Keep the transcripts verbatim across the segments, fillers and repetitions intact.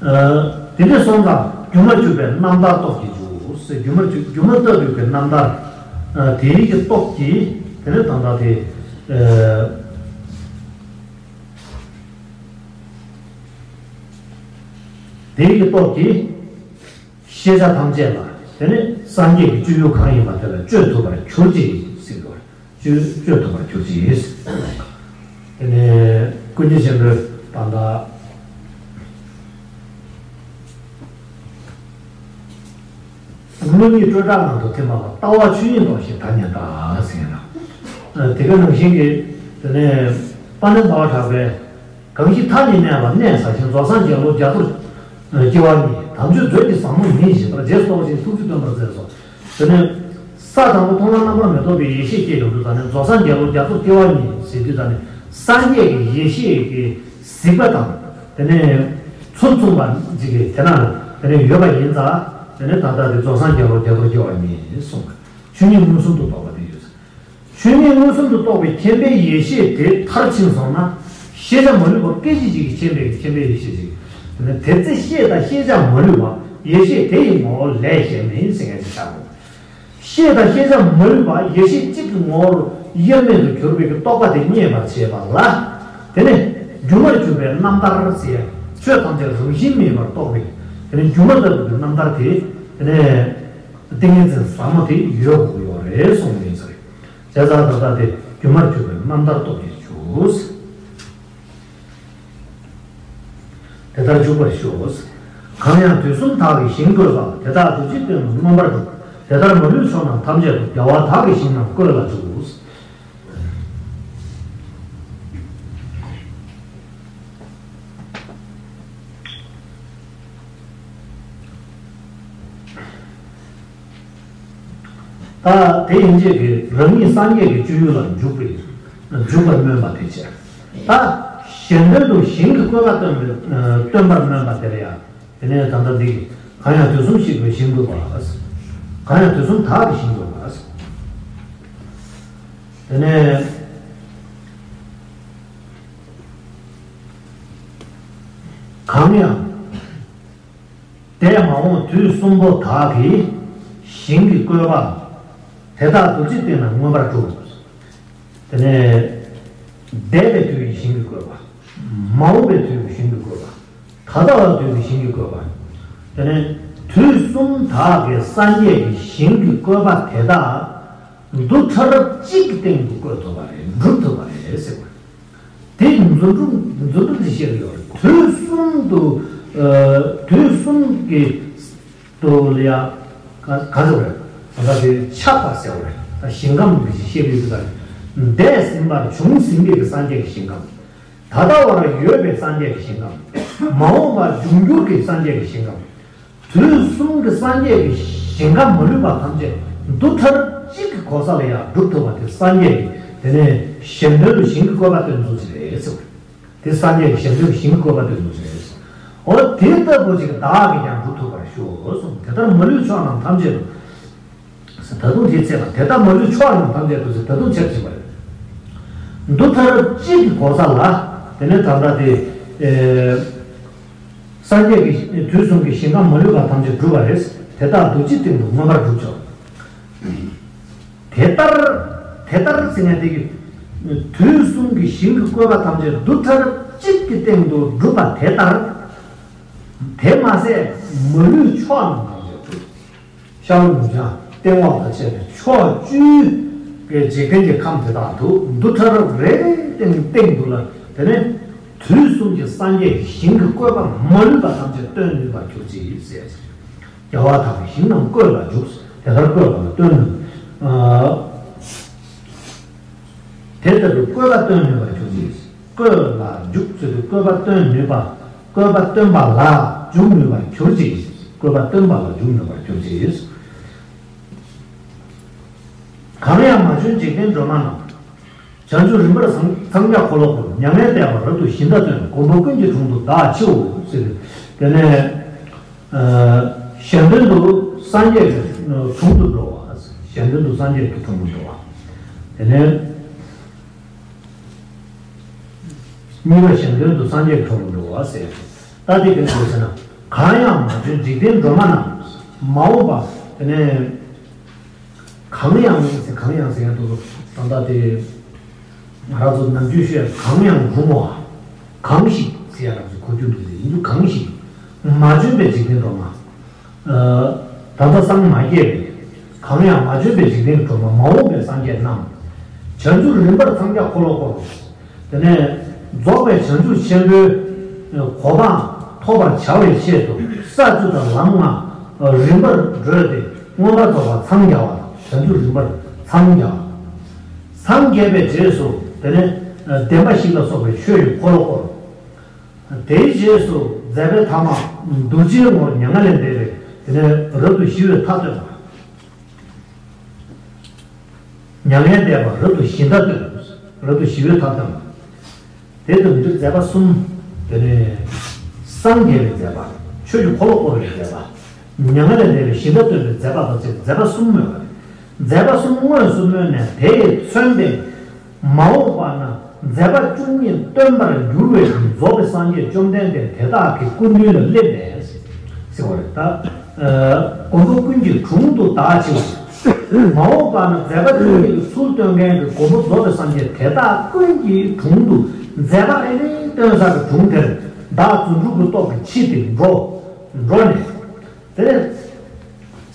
དེ་འདྲ་སོང་ཙང་སྒྱུ་མར་གྱུར་པའི་རྣམ་ཐར་སྟོབས་ཀྱིས་འཇུག་ཟེར། སྒྱུ་མར་གྱུར་སྒྱུ་མ་ལྟ་བུའི་གི་རྣམ་ཐར། དེའི་གི་སྟོབས་ཀྱིས་དེ་ནས་ད་ལྟ་དེ། དེའི་གི་སྟོབས་ཀྱིས་ཤེས་བྱ་ཐམས་ཅད་ལ་དེ་ནས་སངས་རྒྱས་ཀྱི་སྤྱོད་ཡུལ་གང་ཡིན་པ་དེ་ལ་སྤྱོད་ཐུབ་པར་གྱུར་ཅིག་ཟེར་གྱི་ཡོད་རེད། སྤྱོད་སྤྱོད་ཐུབ་པར་གྱུར་ཅིག་དེ་ནས་ཀུན་མཁྱེན་ཆེན་པོས་ད་ལྟ་བློ་ཉིད་སྤྲོས་བྲལ་ངང་དུ་ཐིམ་པ་ལ། ལྟ་བ་ཆོས་ཉིད་རྟོགས་ཤིང་ཐ་སྙད་བརྟག་ཟེར་ཡང་། དེ་ག་ནང་བཞིན་གྱི་དེ་ནས་དཔལ་ལྡན་ཟླ་བ་གྲགས་པས། གང་ཞིག་མཐའ་གཉིས་གནས་ལ་གནས་ཟ་ཞིང་། རྫོགས་སངས་རྒྱས་ལོ་བརྒྱ་ཚོར་སྐྱེ་བ་ཉིད། དམ་ཆོས་མཛོད་ཀྱི་ཟབ་མོ་ཉིད་བཞེད་པར། རྗེས་སུ་རྟོག་ཅིང་ཐུགས་རྗེས་སྟོན་པར་མཛད་སོ། དེ་ནས་ས་དང་པོ་མཐོང་ལམ་རྣམ་པར་མི་རྟོག་པའི་ཡེ་ཤེས་སྐྱེས་ཡོང་དུས་ཙ་ནས། རྫོགས་སངས་རྒྱས་ལོ་བརྒྱ་ཚོར་སྐྱེ་བ་ཉིད་ཟེར་དུས་ཙ་ནས་སངས་རྒྱས་ཀྱི་ཡེ་ཤེས་ཀྱི་གཟིགས་པ་དང་། དེ་ནས་ཚུལ་མཚུངས་པ་ཅིག་གིས་དེ་ན་དེ་ནས་ཡོད་པ་ཡིན་ཙང་། དེ་ནས་ད་ལྟ་དེ་རྫོགས་སངས་རྒྱས་ལོ་བརྒྱ་ཚོར་སྐྱེ་བ་ཉིད་གསུངས་པ། ཆོས་ཉིད་མངོན་སུམ་དུ་རྟོགས་པ་དེ་ཡོད། ཆོས་ཉིད་མངོན་སུམ་དུ་རྟོགས་པའི་མཁྱེན་པའི་ཡེ་ཤེས་དེ་མཐར་ཕྱིན་སོང་ན། ཤེས་བྱ་མ་ལུས་པ་སྐད་ཅིག་གཅིག་གིས་མཁྱེན་པའི་མཁྱེན་པའི་ཡེ་ཤེས་ཤིག་དེ་ཚེ་ཤེས་དང་ཤེས་བྱ་མ་ལུས་པ་ཡེ་ཤེས་དེ་ཡི་ངོ་བོ་ལས་གཞན་མིན་ཟེར་མཁན་ཅིག་ཆགས་འགྲོ། ཤེས་དང་ཤེས་བྱ་མ་ལུས་པ་ཡེ་ཤེས་གཅིག་གི་ངོ་བོར་དབྱེར་མེད་དུ་གྱུར་པའི་རྟོགས་པ་དེ་རྙེད་པར་བྱེད་པ་ལ། དེ་ནས་སྒྱུ་མར་གྱུར་པའི་རྣམ་ཐར་ཟེར། ཆོས་ཐམས་ཅད་རང་བཞིན་མེད་པར་རྟོགས་པའི་དེ་ནས་སྒྱུ་མ་ལྟ་བུའི་རྣམ་ཐར་དེ། དེ་ནས། ཏིང་ངེ་འཛིན་ཟབ་མོ་དེ་ཡོད་དགོས་ཡོད་རེད་གསུངས་ཡོད་ས་རེད། བྱས་ཙང་ད་ལྟ་དེ་སྒྱུ་མར་གྱུར་པའི་རྣམ་ཐར་སྟོབས་ཀྱིས་འཇུག་དེ་ལྟར་འཇུག་པར་ཞུ། གང་ཡང་དུས་གསུམ་དག་གི་ཞིང་བཀོད་པ། དེ་དག་རྡོ་རྗེ་སྟེང་དུ་མངོན་པར་གྲུབ། དེ་ལྟར་མ་ལུས་ཕྱོགས་རྣམས་ཐམས་ཅད་དུ། རྒྱལ་བ་དག་གི་ཞིང་རྣམས་བཀོད་ལ་འཇུག་ད་དེ་ཡན་ཆད་ཀྱིས་རང་ཉིད་སངས་རྒྱས་ཀྱི་སྤྱོད་ཡུལ་ལ་འཇུག་པའི་འཇུག་པར་སྨོན་པ་དེ་བྱས། ད་གཞན་དོན་དུ་ཞིང་གི་བཀོད་པ་སྟོན་པའི་སྟོན་པར་སྨོན་པ་དེ་ལ་ཡང་། དེ་ནས་ད་ལྟ་འདི་གང་ཡང་དུས་གསུམ་གཤེགས་པའི་ཞིང་བཀོད་པ། གང་ཡང་དུས་གསུམ་དག་གི་ཞིང་བཀོད་པ། དེ་ནས་གང་ཡང་འདས་མ་འོངས་དུས་གསུམ་པོ་དག་གི་ཞིང་གི་བཀོད་པ། དེ་དག་རྡོ་རྗེ་སྟེང་ན་མངོན་པར་གྲུབ། དེ་ནས་འདས་པའི་དུས་ཀྱི་ཞིང་གི་བཀོད་པ། མ་འོངས་པའི་དུས་ཀྱི་ཞིང་གི་བཀོད་པ། ད་ལྟ་བའི་དུས་ཀྱི་ཞིང་གི་བཀོད་པ། དེ་ནས་དུས་གསུམ་དག་གི་སངས་རྒྱས་ཀྱི་ཞིང་གི་བཀོད་པ་དེ་དག་རྡུལ་ཕྲ་རབ་གཅིག་གི་སྟེང་དུ་བཀོད་ཐུབ་པ་རེད། འགྲུབ་ཐུབ་པ་རེད་ཟེར་བ། དེ་རྫུ་འཕྲུལ་རྫུ་འཕྲུལ་དེ་བཤད་ཀྱི་ཡོད་རེད། དུས་གསུམ་དུ། ཨ། དུས་གསུམ་གྱི་དུ་ལ་ཡ། ག་ག་ཟེར་བ་རེད། ད་ལྟ་དེ་ཆགས་པ་ཟེར་བ་རེད། ད་ཞིང་ཁམས་དེ་བཤད་ཀྱི་ཡོད་ཀྱི། ད་འདས་ཟིན་པར་བྱུང་ཟིན་པའི་གི་སངས་རྒྱས་ཀྱི་ཞིང་ཁམས། ད་ལྟ་བར་ཡོད་པའི་སངས་རྒྱས་ཀྱི་ཞིང་ཁམས། མ་འོངས་པར་འབྱུང་འགྱུར་གྱི་སངས་རྒྱས་ཀྱི་ཞིང་ཁམས། དུས་གསུམ་གྱི་སངས་རྒྱས་ཀྱི་ཞིང་ཁམས་མ་ལུས་པ་ཐམས་ཅད་རྡུལ་ཕྲ་རབ་གཅིག་གི་གོ་ས་ལ་ཡང་འགྲུབ་ཐུབ་པ་དེ་སངས་རྒྱས་ཀྱི་དེ་ནས་གཞན་དོན་དུ་ཞིང་གི་བཀོད་པ་སྟོན་ཚུལ་ཅིག་རེད་ཟེར་བ་རེད། དེ་སངས་རྒྱས་ཀྱི་གཞན་དོན་གྱི་ཞིང་གི་བཀོད་པ་སྟོན་ཚུལ་ཅིག་རེད་ཟེར། འོ་དེ་ལྟ་བུ་ཅིག་བདག་གིས་ཀྱང་འགྲུབ་ཐུབ་པར་ཤོག་གསུངས། དེ་ལྟར་མ་ལུས་ཕྱོགས་རྣམས་ཐམས་ཅད་དུ། ད་དུང་དེའི་ཚེ་དང་དེ་ལྟར་མ་ལུས་ཕྱོགས་རྣམས་ཐམས་ཅད་དུ་ཟེར། ད་དུང་ཆེར་ཕྱིན་པ་རེད། རྡུལ་ཕྲ་རབ་གཅིག་གི་གོ་ས་ལ། དེ་ནས་ད་ལྟ་དེ། ཨེ། སངས་རྒྱས་ཀྱི་དུས་གསུམ་གྱི་ཞིང་ཁམས་མ་ལུས་པ་ཐམས་ཅད་གྲུབ་པ་རེད། དེ་དག་རྡོ་རྗེ་སྟེང་དུ་མངོན་པར་གྲུབ་ཀྱང་། དེ་ལྟར། དེ་ལྟར་ཟེར་ནས་དེ་གི་དུས་གསུམ་གྱི་ཞིང་གི་བཀོད་པ་ཐམས་ཅད་རྡུལ་ཕྲ་རབ་གཅིག་གི་སྟེང་དུ་གྲུབ་པ་དེ་ལྟར། དེ་མ་ཟད་མ་ལུས་ཕྱོགས་རྣམས་ཐམས་ཅད་དུ། ཤར་ལྷོ་ནུབ་བྱང་སྟེང་འོག་དང་བཅས་པའི་ཕྱོགས་བཅུའི་འཇིག་རྟེན་གྱི་ཁམས་དེ་དག་ཏུ་རྡུལ་ཕྲ་རབ་རེ་རེའི་སྟེང་སྟེང་དུ་ལ། དེ་ནས་དུས་གསུམ་གྱི་སངས་རྒྱས་ཀྱི་ཞིང་གི་བཀོད་པ་མ་ལུས་པ་ཐམས་ཅད་སྟོན་ནུས་པར་གྱུར་ཅིག་ཟེར། རྒྱལ་བ་དག་གི་ཞིང་རྣམས་བཀོད་ལ་འཇུག། དེ་ལྟར་བཀོད་པ་ལ་སྟོན་ནུས། ཨ། དེ་ལྟ་བུའི་བཀོད་པ་སྟོན་ནུས་པར་གྱུར་ཅིག། བཀོད་ལ་འཇུག་ཟེར་དུས་བཀོད་པ་སྟོན་ནུས་པ། བཀོད་པ་སྟོན་པ་ལ་འཇུག་ནུས་པར་གྱུར་ཅིག། བཀོད་པ་སྟོན་པ་ལ་འཇུག་ནུས་པར་གྱུར་ཅིག། གང་ཡང་མ་བྱོན་འཇིག་རྟེན་སྒྲོན་མ་རྣམས། བྱང་ཆུབ་རིམ་པར་འཚང་འཚང་རྒྱ་འཁོར་ལོ་བསྐོར། མྱ་ངན་འདས་པ་རབ་ཏུ་ཞི་མཐའ་སྟོན། མགོན་པོ་ཀུན་གྱི་དྲུང་དུ་བདག་མཆིའོ་ཟེར། དེ་ནས། ཨ། གཞན་དོན་དུ་སངས་རྒྱས་ཀྱི་དྲུང་དུ་འགྲོ་བ། གཞན་དོན་དུ་སངས་རྒྱས་ཀྱི་དྲུང་དུ་འགྲོ་བ། དེ་ནས། གཉིས་པ་གཞན་དོན་དུ་སངས་རྒྱས་ཀྱི་དྲུང་དུ་འགྲོ་བ་ཟེར། ད་དེ་ག་རེ་ཟེར་ན། གང་ཡང་མ་བྱོན་འཇིག་རྟེན་སྒྲོན་མ་རྣམས། མ་འོངས་པ་དེ་ནས། གང་ཡང་ཟེར་གང་ཡང་ཟེར་ཡང་དུ་ད་ལྟ་དེ། ང་རང་ཚོ་ནམ་རྒྱུན་བཤད་གང་ཡང་རུང་བ། གང་ཞིག་ཟེར་ཡ་རང་ཚོ་གོ་རྒྱུ་འདུག་ཟེར་ཡིན་རྒྱུ་གང་ཞིག་མ་བྱོན་པའི་འཇིག་རྟེན་སྒྲོན་མ། ད་ལྟ་སངས་མ་རྒྱས་པའི། གང་ཡང་མ་བྱོན་པའི་འཇིག་རྟེན་སྒྲོན་མ་མ་འོངས་པའི་སངས་རྒྱས་རྣམས། བྱང་ཆུབ་རིམ་པར་འཚང་རྒྱ་འཁོར་ལོ་བསྐོར། དེ་ནས་རྫོགས་པའི་བྱང་ཆུབ་ཆེན་པོའི་གོ་འཕང་ཐོབ་པར་བྱ་བའི་ཆེད་དུ་ས་བཅུ་དང་ལམ་ལྔ་རིམ་པར་བགྲོད་དེ་མངོན་པར་རྫོགས་པར་འཚང་རྒྱ་བ་དང་བྱང་ཆུབ་རིམ་པར་འཚང་རྒྱ་བ། སངས་རྒྱས་པའི་རྗེས་སུ་དེ་ནས་བདེན་པ་བཞི་ལ་སོགས་པའི་ཆོས་ཀྱི་འཁོར་ལོ་བསྐོར། དེའི་རྗེས་སུ་མཛད་པའི་ཐ་མ་གདུལ་བྱའི་ངོར་མྱ་ངན་ལས་འདས་པའི་དེ་ནས་རབ་ཏུ་ཞི་བའི་མཐའ་སྟོན་པ། མྱ་ངན་འདས་པ་རབ་ཏུ་ཞི་མཐའ་སྟོན། རབ་ཏུ་ཞི་བའི་མཐའ་སྟོན་པ། དེ་དང་འདིར་མཛད་པ་གསུམ། དེ་ནས་སངས་རྒྱས་པའི་མཛད་པ། ཆོས་ཀྱི་འཁོར་ལོ་བསྐོར་བའི་མཛད་པ། མྱ་ངན་ལས་འདས་པའི་ཞི་མཐའ་སྟོན་པའི་མཛད་པ་དང་བཅས་ཏེ་མཛད་པ་གསུམ་སྨོས་པ་རེད། མཛད་པ་གསུམ་དངོས་སུ་སྨོས་ནས་དེས་མཚོན་པའི། མ་འོངས་པ་ན་མཛད་པ་བཅུ་གཉིས་སྟོན་པར་འགྱུར་བའི་རྫོགས་པའི་སངས་རྒྱས་བཅོམ་ལྡན་འདས་དེ་དག་གི་སྐུ་མདུན་ལ་སླེབས་ནས་ཟེར་བ་རེད་ད། མགོན་པོ་ཀུན་གྱི་དྲུང་དུ་བདག་མཆིའོ། མ་འོངས་པ་ན་མཛད་པ་བཅུ་གཉིས་ཀྱི་ཚུལ་སྟོན་མཁན་གྱི་མགོན་པོ་རྫོགས་པའི་སངས་རྒྱས་དེ་དག་ཀུན་གྱི་དྲུང་དུ་མཛད་པ་རེ་རེ་སྟོན་ས་གི་དྲུང་དེར་བདག་རྫུ་འཕྲུལ་གྱི་སྟོབས་ཀྱིས་ཕྱིར་དེ་འགྲོ། འགྲོ་ནས། དེ་ནས་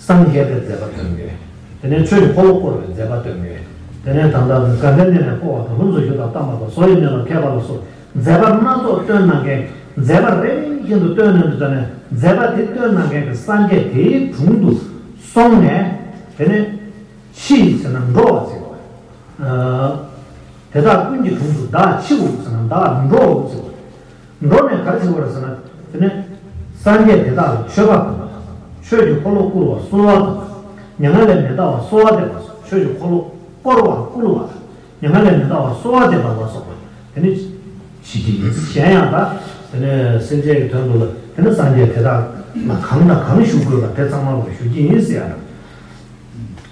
སངས་རྒྱས་པའི་མཛད་པ་སྟོན་དགོས། དེ་ནས་ཆོས་ཀྱི་འཁོར་ལོ་བསྐོར་བའི་མཛད་པ་སྟོན་དགོས། དེ་ནས་ད་ལྟ་དགའ་ལྡན་གནས་ནས་འཁོར་བ་དང་ལྷུམས་སུ་ཞུགས་དང་བལྟམས་པ་དང་བཟོ་ཡི་གནས་ལ་མཁས་པ་ལ་སོགས་མཛད་པ་སྣ་ཚོགས་སྟོན་གནང་མཁན། མཛད་པ་རེ་རེ་བཞིན་དུ་སྟོན་གནང་དུས་ཙམ་ནས་མཛད་པ་དེ་སྟོན་གནང་མཁན་གྱི་སངས་རྒྱས་དེའི་དྲུང་དུ་སོང་ནས་དེ་ནས་ཕྱིས་ཟེར་ན་འགྲོ་བ་ཟེར་བ། དེ་དག་ཀུན་གྱི་དྲུང་དུ་བདག་མཆིའོ་ཟེར་ན་བདག་འགྲོའོ་ཟེར་བ། འགྲོ་ནས་ག་རེ་བྱེད་དགོས་རེད་ཟེར་ན། དེ་ནས་སངས་རྒྱས་དེ་དག་ལ་མཆོད་པ་ཕུལ་བ། ཆོས་ཀྱི་འཁོར་ལོ་བསྐོར་བར་གསོལ་བ་འདེབས་པ། མྱ་ངན་ལས་མི་འདའ་བར་གསོལ་བ་འདེབས་པ། ཆོས་ཀྱི་འཁོར་ལོ་བསྐོར་བར་བསྐུལ་བ། མྱ་ངན་ལས་མི་འདའ་བར་གསོལ་བ་འདེབས་པ་ལ་སོགས་པ་དེ་ནི་བྱེད་ཀྱི་ཡིན། གཞན་ཡང་ད་དེ་ནས་སེམས་ཅན་གྱི་དོན་དུ་ལ་དེ་ནི་སངས་རྒྱས་དེ་དག་ལ་གང་དང་གང་ཞུ་དགོས་པ་དེ་ཚང་མ་ལ་ཞུ་གི་ཡིན་ཟེར་ཡ་དང་།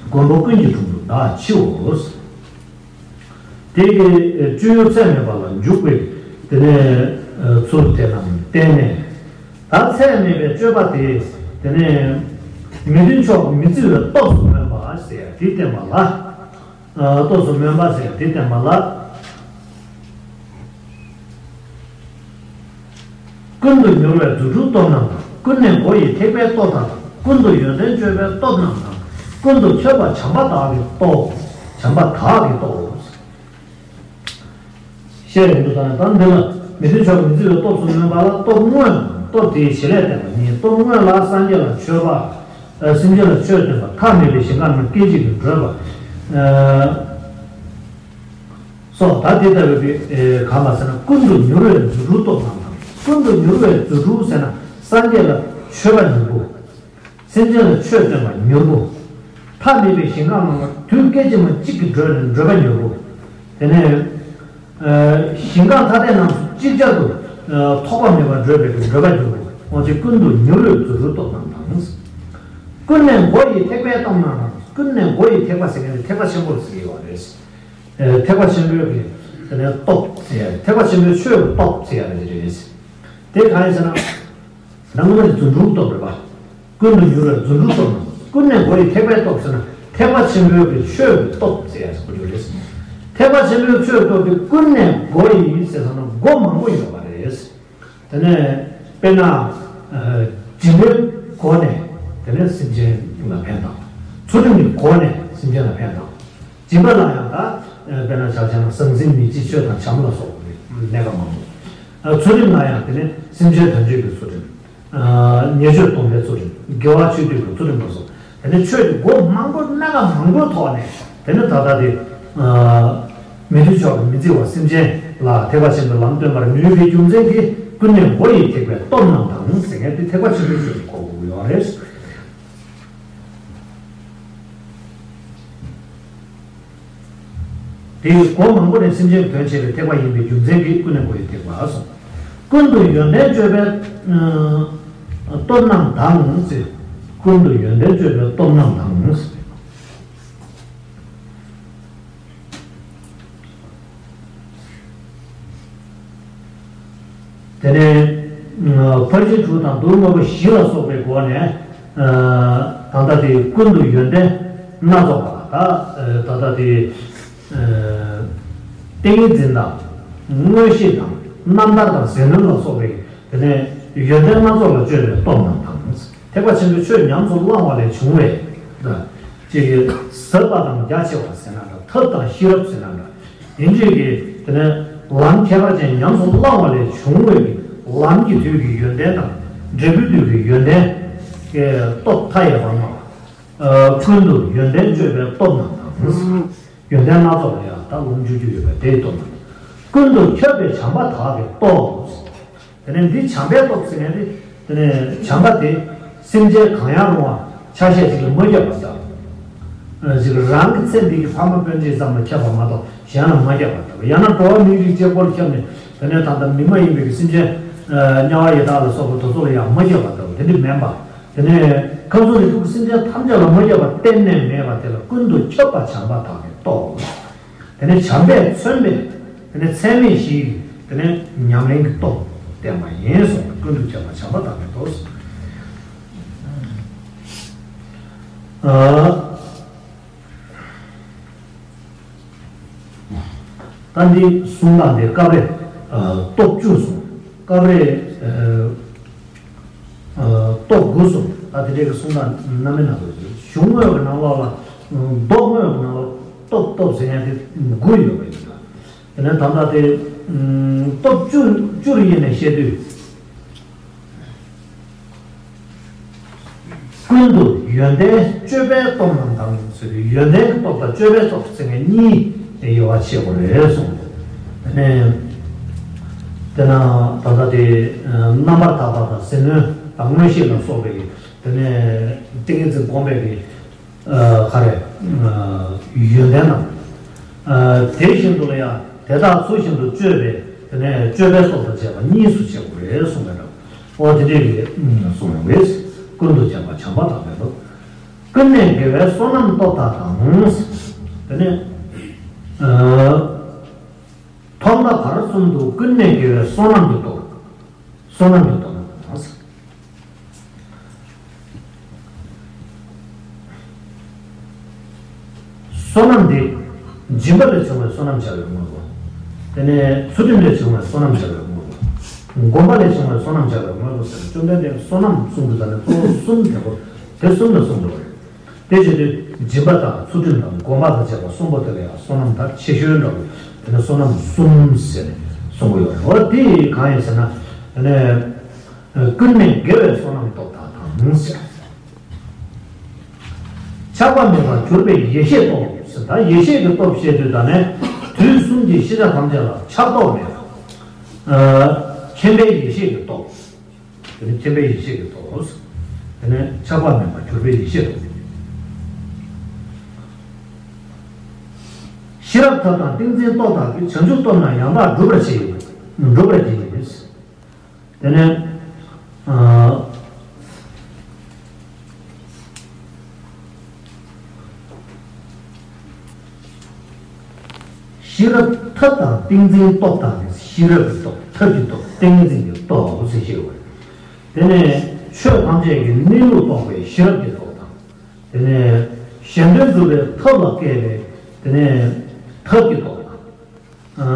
མགོན་པོ་ཀུན་གྱི་དྲུང་དུ་བདག་མཆིའོ། དེ་གི་སྤྱོད་ཡུལ་ཚད་མེད་པ་ལ་འཇུག་པའི་དེ་ནས་ཚུལ་དེ་རྣམས་བསྟན་ནས། ད་ཚད་མེད་པའི་སྤྱོད་པ་དེ་དེ་ནས་མི་མཐུན་ཕྱོགས་མི་བརྩི་བའི་སྟོབས་སུ་སྨོན་པ་ཟེར་དེ་བསྟན་པ་ལ། སྟོབས་སུ་སྨོན་པ་ཟེར་དེ་བསྟན་པ་ལ། ཀུན་ཏུ་མྱུར་བའི་རྫུ་འཕྲུལ་སྟོབས་རྣམས་དང་། ཀུན་ནས་སྒོ་ཡི་ཐེག་པའི་སྟོབས་དག་དང་། ཀུན་ཏུ་ཡོན་ཏན་སྤྱོད་པའི་སྟོབས་རྣམས་དང་། ཀུན་ཏུ་ཁྱབ་པ་བྱམས་པ་དག་གི་སྟོབས། བྱམས་པ་དག་གི་སྟོབས། བཤད་ཡོང་དུས་ད་ནི་ད་འདི་ལ་མི་མཐུན་ཕྱོགས་མི་བརྩི་བའི་སྟོབས་སུ་སྨོན་པ་ལ་སྟོབས་དངོས་དང་སྟོབས་དེའི་བྱེད་ལས་བསྟན་པ་གཉིས། སྟོབས་དངོས་ལ་སངས་རྒྱས་ལ་མཆོད་པ། སེམས་ཅན་ལ་ཆོས་སྟོན་པ། ཐ་མལ་པའི་ཞིང་ཁམས་རྣམས་སྐད་ཅིག་གིས་བགྲོད་པ། སོགས་ད་དེ་ལྟ་བུའི་གང་ལ་ཟེར་ན་ཀུན་ཏུ་མྱུར་བའི་རྫུ་འཕྲུལ་སྟོབས་རྣམས་དང་། ཀུན་ཏུ་མྱུར་བའི་རྫུ་འཕྲུལ་ཟེར་ན་སངས་རྒྱས་ལ་མཆོད་པ་མྱུར་པོ། སེམས་ཅན་ལ་ཆོས་སྟོན་པ་མྱུར་པོ། ཐ་མལ་པའི་ཞིང་ཁམས་རྣམས་ལ་དུས་སྐད་ཅིག་མ་གཅིག་གིས་བགྲོད་ནས་བགྲོད་པ་མྱུར་པོ། དེ་ནས་ཞིང་ཁམས་ཐ་དད་རྣམས་སུ་ཅིག་ཅར་དུ་ཐོགས་པ་མེད་པར་བགྲོད་པའི་བགྲོད་པ་མྱུར་པོ། འོ་དེ་ཀུན་ཏུ་མྱུར་བའི་རྫུ་འཕྲུལ་སྟོབས་རྣམས་དང་། ཀུན་ནས་སྒོ་ཡི་ཐེག་པའི་སྟོབས་རྣམས་དང་། ཀུན་ནས་སྒོ་ཡི་ཐེག་པ་ཟེར་མཁན་དེ་ཐེག་པ་ཆེན་པོ་ཟེར་གྱི་ཡོད་རེད། ཐེག་པ་ཆེན་པོའི་གི་དེ་ནས་སྟོབས་ཟེར་ཡ་རེད། ཐེག་པ་ཆེན་པོའི་ཆོས་ཀྱི་སྟོབས་ཟེར་ཡ་རེད་རེད། དེ་གང་ཡིན་ཟེར་ན། ནང་མ་ནི་རྫུ་འཕྲུལ་སྟོབས་རེད་པ། ཀུན་ཏུ་མྱུར་བའི་རྫུ་འཕྲུལ་སྟོབས་རྣམས། ཀུན་ནས་སྒོ་ཡི་ཐེག་པའི་སྟོབས་ཟེར་ན་ཐེག་པ་ཆེན་པོའི་གི་ཆོས་ཀྱི་སྟོབས་ཟེར་ཡ་ཟེར་གོ་རྒྱུ་རེད། ཐེག་པ་ཆེན་པོའི་ཆོས་ཀྱི་སྟོབས་དེ་ཀུན་ནས་སྒོ་ཡི་ཟེར་སོང་ན་སྒོ་མང་པོ་ཡོད་པ་རེད། དེ་ནས་དཔེར་ན། སྦྱིན་པའི་སྒོ་ནས་དེ་ནས་སེམས་ཅན་ལ་ཕན་བཏགས། ཚུལ་ཁྲིམས་ཀྱི་སྒོ་ནས་སེམས་ཅན་ལ་ཕན་བཏགས། སྦྱིན་པ་ལ་ཡང་ད་དཔེར་ན་ཆ་བཞག་ན་ཟང་ཟིང་མི་འཇིགས་ཆོས་དང་བྱམས་ལ་སོགས་པའི་གནས་སྐབས་མང་པོ། ཚུལ་ཁྲིམས་ལ་ཡང་དེ་ནས་སེམས་ཅན་དོན་བྱེད་ཀྱི་ཚུལ་ཁྲིམས། ཉེས་སྤྱོད་སྡོམ་པའི་ཚུལ་ཁྲིམས། དགེ་བ་ཆོས་སྡུད་ཀྱི་ཚུལ་ཁྲིམས་ལ་སོགས། དེ་ནས་ཆོས་ཀྱི་སྒོ་མང་པོ་སྣ་ཁ་མང་པོའི་ཐོག་ནས་དེ་ནས་ད་ལྟ་དེ། མི་མཐུན་ཕྱོགས་ཀྱི་མི་བརྩི་བ་སེམས་ཅན་ལ་ཐེག་པ་ཆེན་པོའི་ལམ་སྟོན་པར་ནུས་པའི་རྒྱུ་མཚན་གྱིས་ཀུན་ནས་སྒོ་ཡི་ཐེག་པའི་སྟོབས་རྣམས་དང་ཟེར་མཁན་དེ་ཐེག་པ་ཆེན་པོའི་ཆོས་ཀྱི་སྒོ་དགོས་ཀྱི་ཡོད་རེད། དེའི་སྒོ་མང་པོ་ནས་སེམས་ཅན་དོན་བྱེད་པའི་ཐེག་པ་ཡིན་པའི་རྒྱུ་མཚན་གྱིས་ཀུན་ནས་སྒོ་ཡི་ཐེག་པ་གསུངས། ཀུན་ཏུ་ཡོན་ཏན་སྤྱོད་པའི་སྟོབས་རྣམས་དང་ཟེར། ཀུན་ཏུ་ཡོན་ཏན་སྤྱོད་པའི་སྟོབས་རྣམས་དང་ཟེར། དེ་ནས་ ཕར་ཕྱིན་དྲུག་དང་མདོ་དངོས་པོ་བཞི་ལ་སོགས་པའི་སྒོ་ནས། ད་ལྟ་དེ་ཀུན་ཏུ་ཡོན་ཏན་སྣ་ཚོགས་པ་ད་ད་ལྟ་དེ། ཏིང་ངེ་འཛིན་དང་། མངོན་ཤེས་དང་། རྣམ་ཐར་དང་ཟིལ་གནོན་ལ་སོགས་པའི་དེ་ནས་ཡོན་ཏན་སྣ་ཚོགས་ལ་སྤྱོད་པའི་སྟོབས་རྣམས་དང་། ཐེག་པ་ཆེན་པོའི་ཆོས་ཉམས་སུ་བླང་བ་ལས་བྱུང་བའི་ཅིག་གི་ཟབ་པ་དང་རྒྱ་ཆེ་བ་ཟེར་ན་འདྲ། ཐབས་དང་ཤེས་རབ་ཟེར་ན་འདྲ། དེ་འདྲའི་གི་དེ་ནས་ལམ་ཁྱད་པར་ཅན་ཉམས་སུ་བླང་བ་ལས་བྱུང་བའི་གི་ལམ་གྱི་དུས་ཀྱི་ཡོན་ཏན་དང་། འབྲས་བུའི་དུས་ཀྱི་ཡོན་ཏན་གྱི་སྟོབས་མཐའ་ཡས་པ་ལྔ། ཀུན་ཏུ་ཡོན་ཏན་སྤྱོད་པའི་སྟོབས་རྣམས་དང་། ཡོན་ཏན་སྣ་ཚོགས་ལ་ཡང་ད་ལོངས་སྤྱོད་རྒྱུ་ཡོད་པ་དེའི་སྟོབས་རྣམས། ཀུན་ཏུ་ཁྱབ་པའི་བྱམས་པ་དག་གི་སྟོབས། དེ་ནས་འདི་བྱམས་པའི་སྟོབས་ཟེར་མཁན་དེ། དེ་ནས་བྱམས་པ་དེ་སེམས་ཅན་གང་ཡང་རུང་བ་ཆ་ཤས་ཅིག་ལ་མ་ཁྱབ་པ་ལྟ་བུ། ཅིག་རང་གི་ཚེ་འདི་གི་ཕ་མ་སྤུན་མཆེད་ཙམ་ལ་ཁྱབ་པ་མ་གཏོགས་གཞན་ལ་མ་ཁྱབ་པ་ལྟ་བུ། ཡང་ན་འགྲོ་བ་མིའི་རིགས་གཅིག་པོ་ལ་ཁྱབ་ནས། དེ་ནས་ད་ལྟ་མི་མ་ཡིན་པའི་གི་སེམས་ཅན། དམྱལ་བ་ཡི་དྭགས་ལ་སོགས་པ་དེ་ཚོ་ལ་ཡང་མ་ཁྱབ་པ་ལྟ་བུ་དེ་འདྲ་མིན་པ། དེ་ནས་ཁམས་གསུམ་རིགས་དྲུག་གི་སེམས་ཅན་ཐམས་ཅད་ལ་མ་ཁྱབ་པ་གཏན་ནས་མེད་པ་དེ་ལ་ཀུན་ཏུ་ཁྱབ་པ་བྱམས་པ་དག་གི་སྟོབས། དེ་ནས་བྱམས་པས་མཚོན་པའི་དེ་ནས་ཚད་མེད་བཞིའི་དེ་ནས་ཉམས་ལེན་གྱི་སྟོབས་བསྟན་པ་ཡིན་གསུངས་པས། ཀུན་ཏུ་ཁྱབ་པ་བྱམས་པ་དག་གི་སྟོབས། ཨ། ད་འདི་གསུང་སྟངས་དེ་སྐབས་རེ་སྟོབས་བཅུ་གསུངས། སྐབས་རེ་སྟོབས་དགུ་གསུངས། ད་དེ་འདྲའི་གི་གསུང་སྟངས་སྣ་མིན་སྣ་ཚོགས་ཡོད། གཞུང་དངོས་ཀྱི་ནང་ལོགས་ལ། མདོ་དངོས་ཀྱི་ནང་ལོགས་སྟོབས་སྟོབས་ཟེར་ཡ་དེ་དགུ་ཡོད་པ་ཡིན་ལ། དེ་ནས་ད་ལྟ་དེ་སྟོབས་བཅུ་བཅུར་དབྱེ་ནས་བཤད་དུས། ཀུན་ཏུ་ཡོན་ཏན་སྤྱོད་པའི་སྟོབས་རྣམས་དང་ཟེར་དུས། ཡོན་ཏན་གྱི་སྟོབས་དང་སྤྱོད་པའི་སྟོབས་ཟེར་མཁན་གཉིས་དབྱེ་བ་ཕྱེ་དགོས་རེད་གསུངས། དེ་ནས་དེ་ན་ད་ལྟ་དེ་རྣམ་པར་དག་པ་དང་ཟིལ་གནོན་དང་མངོན་ཤེས་ལ་སོགས་པའི་དེ་ནས་ཏིང་ངེ་འཛིན་སྒོམ་པའི་གི་ག་རེ། ཡོན་ཏན་དང་། དེ་བཞིན་དུ་ལ་ཡང་དེ་དག་ཚུལ་བཞིན་དུ་སྤྱོད་པའི་དེ་ནས་སྤྱོད་པའི་སྟོབས་དང་བཅས་པ་གཉིས་སུ་ཕྱེ་དགོས་རེད་གསུངས་པ་འདྲ། ཨོ་དེ་འདྲའི་གི་གསུངས་ཡོང་བས། ཀུན་ཏུ་ཁྱབ་པ་བྱམས་པ་དག་གི་སྟོབས། ཀུན་ནས་དགེ་བའི་བསོད་ནམས་སྟོབས་དག་དང་། དེ་ནས་ཐོག་མཐའ་བར་གསུམ་དུ་ཀུན་ནས་དགེ་བའི་བསོད་ནམས་ཀྱི་སྟོབས། བསོད་ནམས་ཀྱི་སྟོབས་རྣམས་དང་། བསོད་ནམས་འདི་སྦྱིན་པ་ལས་བྱུང་བའི་བསོད་ནམས་བྱ་བའི་དངོས་པོ། དེ་ནས་ཚུལ་ཁྲིམས་ལས་བྱུང་བའི་བསོད་ནམས་བྱ་བའི་དངོས་པོ། སྒོམ་པ་ལས་བྱུང་བའི་བསོད་ནམས་བྱ་བའི་དངོས་པོ་ཟེར་ནས། བཅོམ་ལྡན་འདས་ཀྱིས་བསོད་ནམས་གསུངས་པའི་ཟེར་ནས་གཙོ་བོ་གསུམ་དེ་པོ་དེ་གསུམ་ལ་གསུངས་འདུག་པ་རེད། དེ་བྱེད་དུས་སྦྱིན་པ་དང་ཚུལ་ཁྲིམས་དང་སྒོམ་པ་དང་བཅས་པ་གསུམ་པོ་དེ་ལ་ཡང་བསོད་ནམས་དང་ཆེ་ཤོས་འདྲ་བོ། དེ་ནས་བསོད་ནམས་གསུམ་ཟེར་ནས་གསུང་གི་ཡོད་རེད། འོ་དེ་གང་ཡིན་ཟེར་ན། དེ་ནས་ཀུན་ནས་དགེ་བའི་བསོད་ནམས་སྟོབས་དག་དང་ཟེར། ཆགས་པ་མེད་པར་གྱུར་པའི་ཡེ་ཤེས་སྟོབས་ཟེར། ད་ཡེ་ཤེས་ཀྱི་སྟོབས་བཤད་དུས་ད་ནས་དུས་གསུམ་གྱི་ཤེས་བྱ་ཐམས་ཅད་ལ་ཆགས་རྟོག་མེད་པ། མཁྱེན་པའི་ཡེ་ཤེས་ཀྱི་སྟོབས། དེ་ནི་མཁྱེན་པའི་ཡེ་ཤེས་ཀྱི་སྟོབས། དེ་ནི་ཆགས་པ་མེད་པར་གྱུར་པའི་ཡེ་ཤེས་སྟོབས། ཤེས་རབ་ཐབས་དང་ཏིང་འཛིན་སྟོབས་དག་གིས། བྱང་ཆུབ་སྟོབས་རྣམས་ཡང་དག་འགྲུབ་པར་བྱེད། འགྲུབ་པར་བགྱི། དེ་ནས་ཨ། ཤེས་རབ་ཐབས་དང་ཏིང་འཛིན་སྟོབས་དག་གིས། ཤེས་རབ་ཀྱི་སྟོབས། ཐབས་ཀྱི་སྟོབས། ཏིང་ངེ་འཛིན་གྱི་སྟོབས་ཟེར་ཞེས་པ་རེད། དེ་ནས་ཆོས་ཐམས་ཅད་ཀྱི་གནས་ལུགས་རྟོགས་པའི་ཤེས་རབ་ཀྱི་སྟོབས་དང་། དེ་ནས་གཞན་དོན་སྒྲུབ་པའི་ཐབས་ལ་མཁས་པའི་དེ་ནས་ཐབས་ཀྱི་སྟོབས་དང་། ཨ།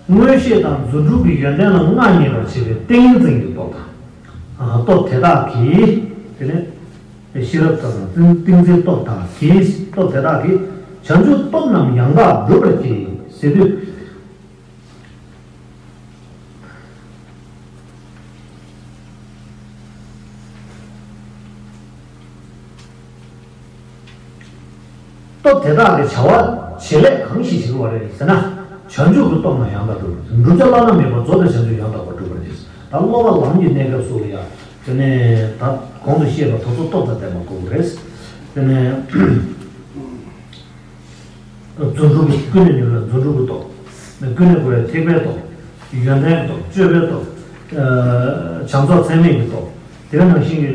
མངོན་ཤེས་དང་རྫུ་འཕྲུལ་གྱི་ཡོན་ཏན་ལ་མངའ་བརྙེས་པར་བྱེད་པའི་ཏིང་ངེ་འཛིན་གྱི་སྟོབས་དང་། ཨ། སྟོབས་དེ་དག་གིས། དེ་ནས་ཤེས་རབ་ཐབས་དང་ཏིང་འཛིན་སྟོབས་དག་གིས། སྟོབས་དེ་དག་གིས་བྱང་ཆུབ་སྟོབས་རྣམས་ཡང་དག་འགྲུབ་པར་བགྱི་ཟེར་དུས། སྟོབས་དེ་དག་གི་བྱ་བ་བྱེད་ལས་གང་ཞིག་བྱེད་དགོས་པ་རེད་ཟེར་ན། བྱང་ཆུབ་ཀྱི་སྟོབས་རྣམས་ཡང་དག་འགྲུབ། བསྒྲུབ་བྱ་བླ་ན་མེད་པ་རྫོགས་པའི་བྱང་ཆུབ་ཡང་དག་པར་འགྲུབ་པར་བགྱི། ད་སློབ་པ་ལམ་གྱི་གནས་སྐབས་སུ་ལ་ཡང་དེ་ནས་ད་གོང་དུ་བཤད་པ་དེ་ཚོ་སྟོབས་དང་ལྡན་པ་དགོས་ཀྱི་རེད། དེ་ནས། རྫུ་འཕྲུལ་གྱི། ཀུན་ནས་མྱུར་བའི་རྫུ་འཕྲུལ་གྱི་སྟོབས། ཀུན་ནས་བསྒོམ་པའི་ཐེག་པའི་སྟོབས། ཡོན་ཏན་གྱི་སྟོབས། སྤྱོད་པའི་སྟོབས། བྱང་ཆུབ་ཚད་མེད་ཀྱི་སྟོབས། དེ་ནང་བཞིན་གྱི་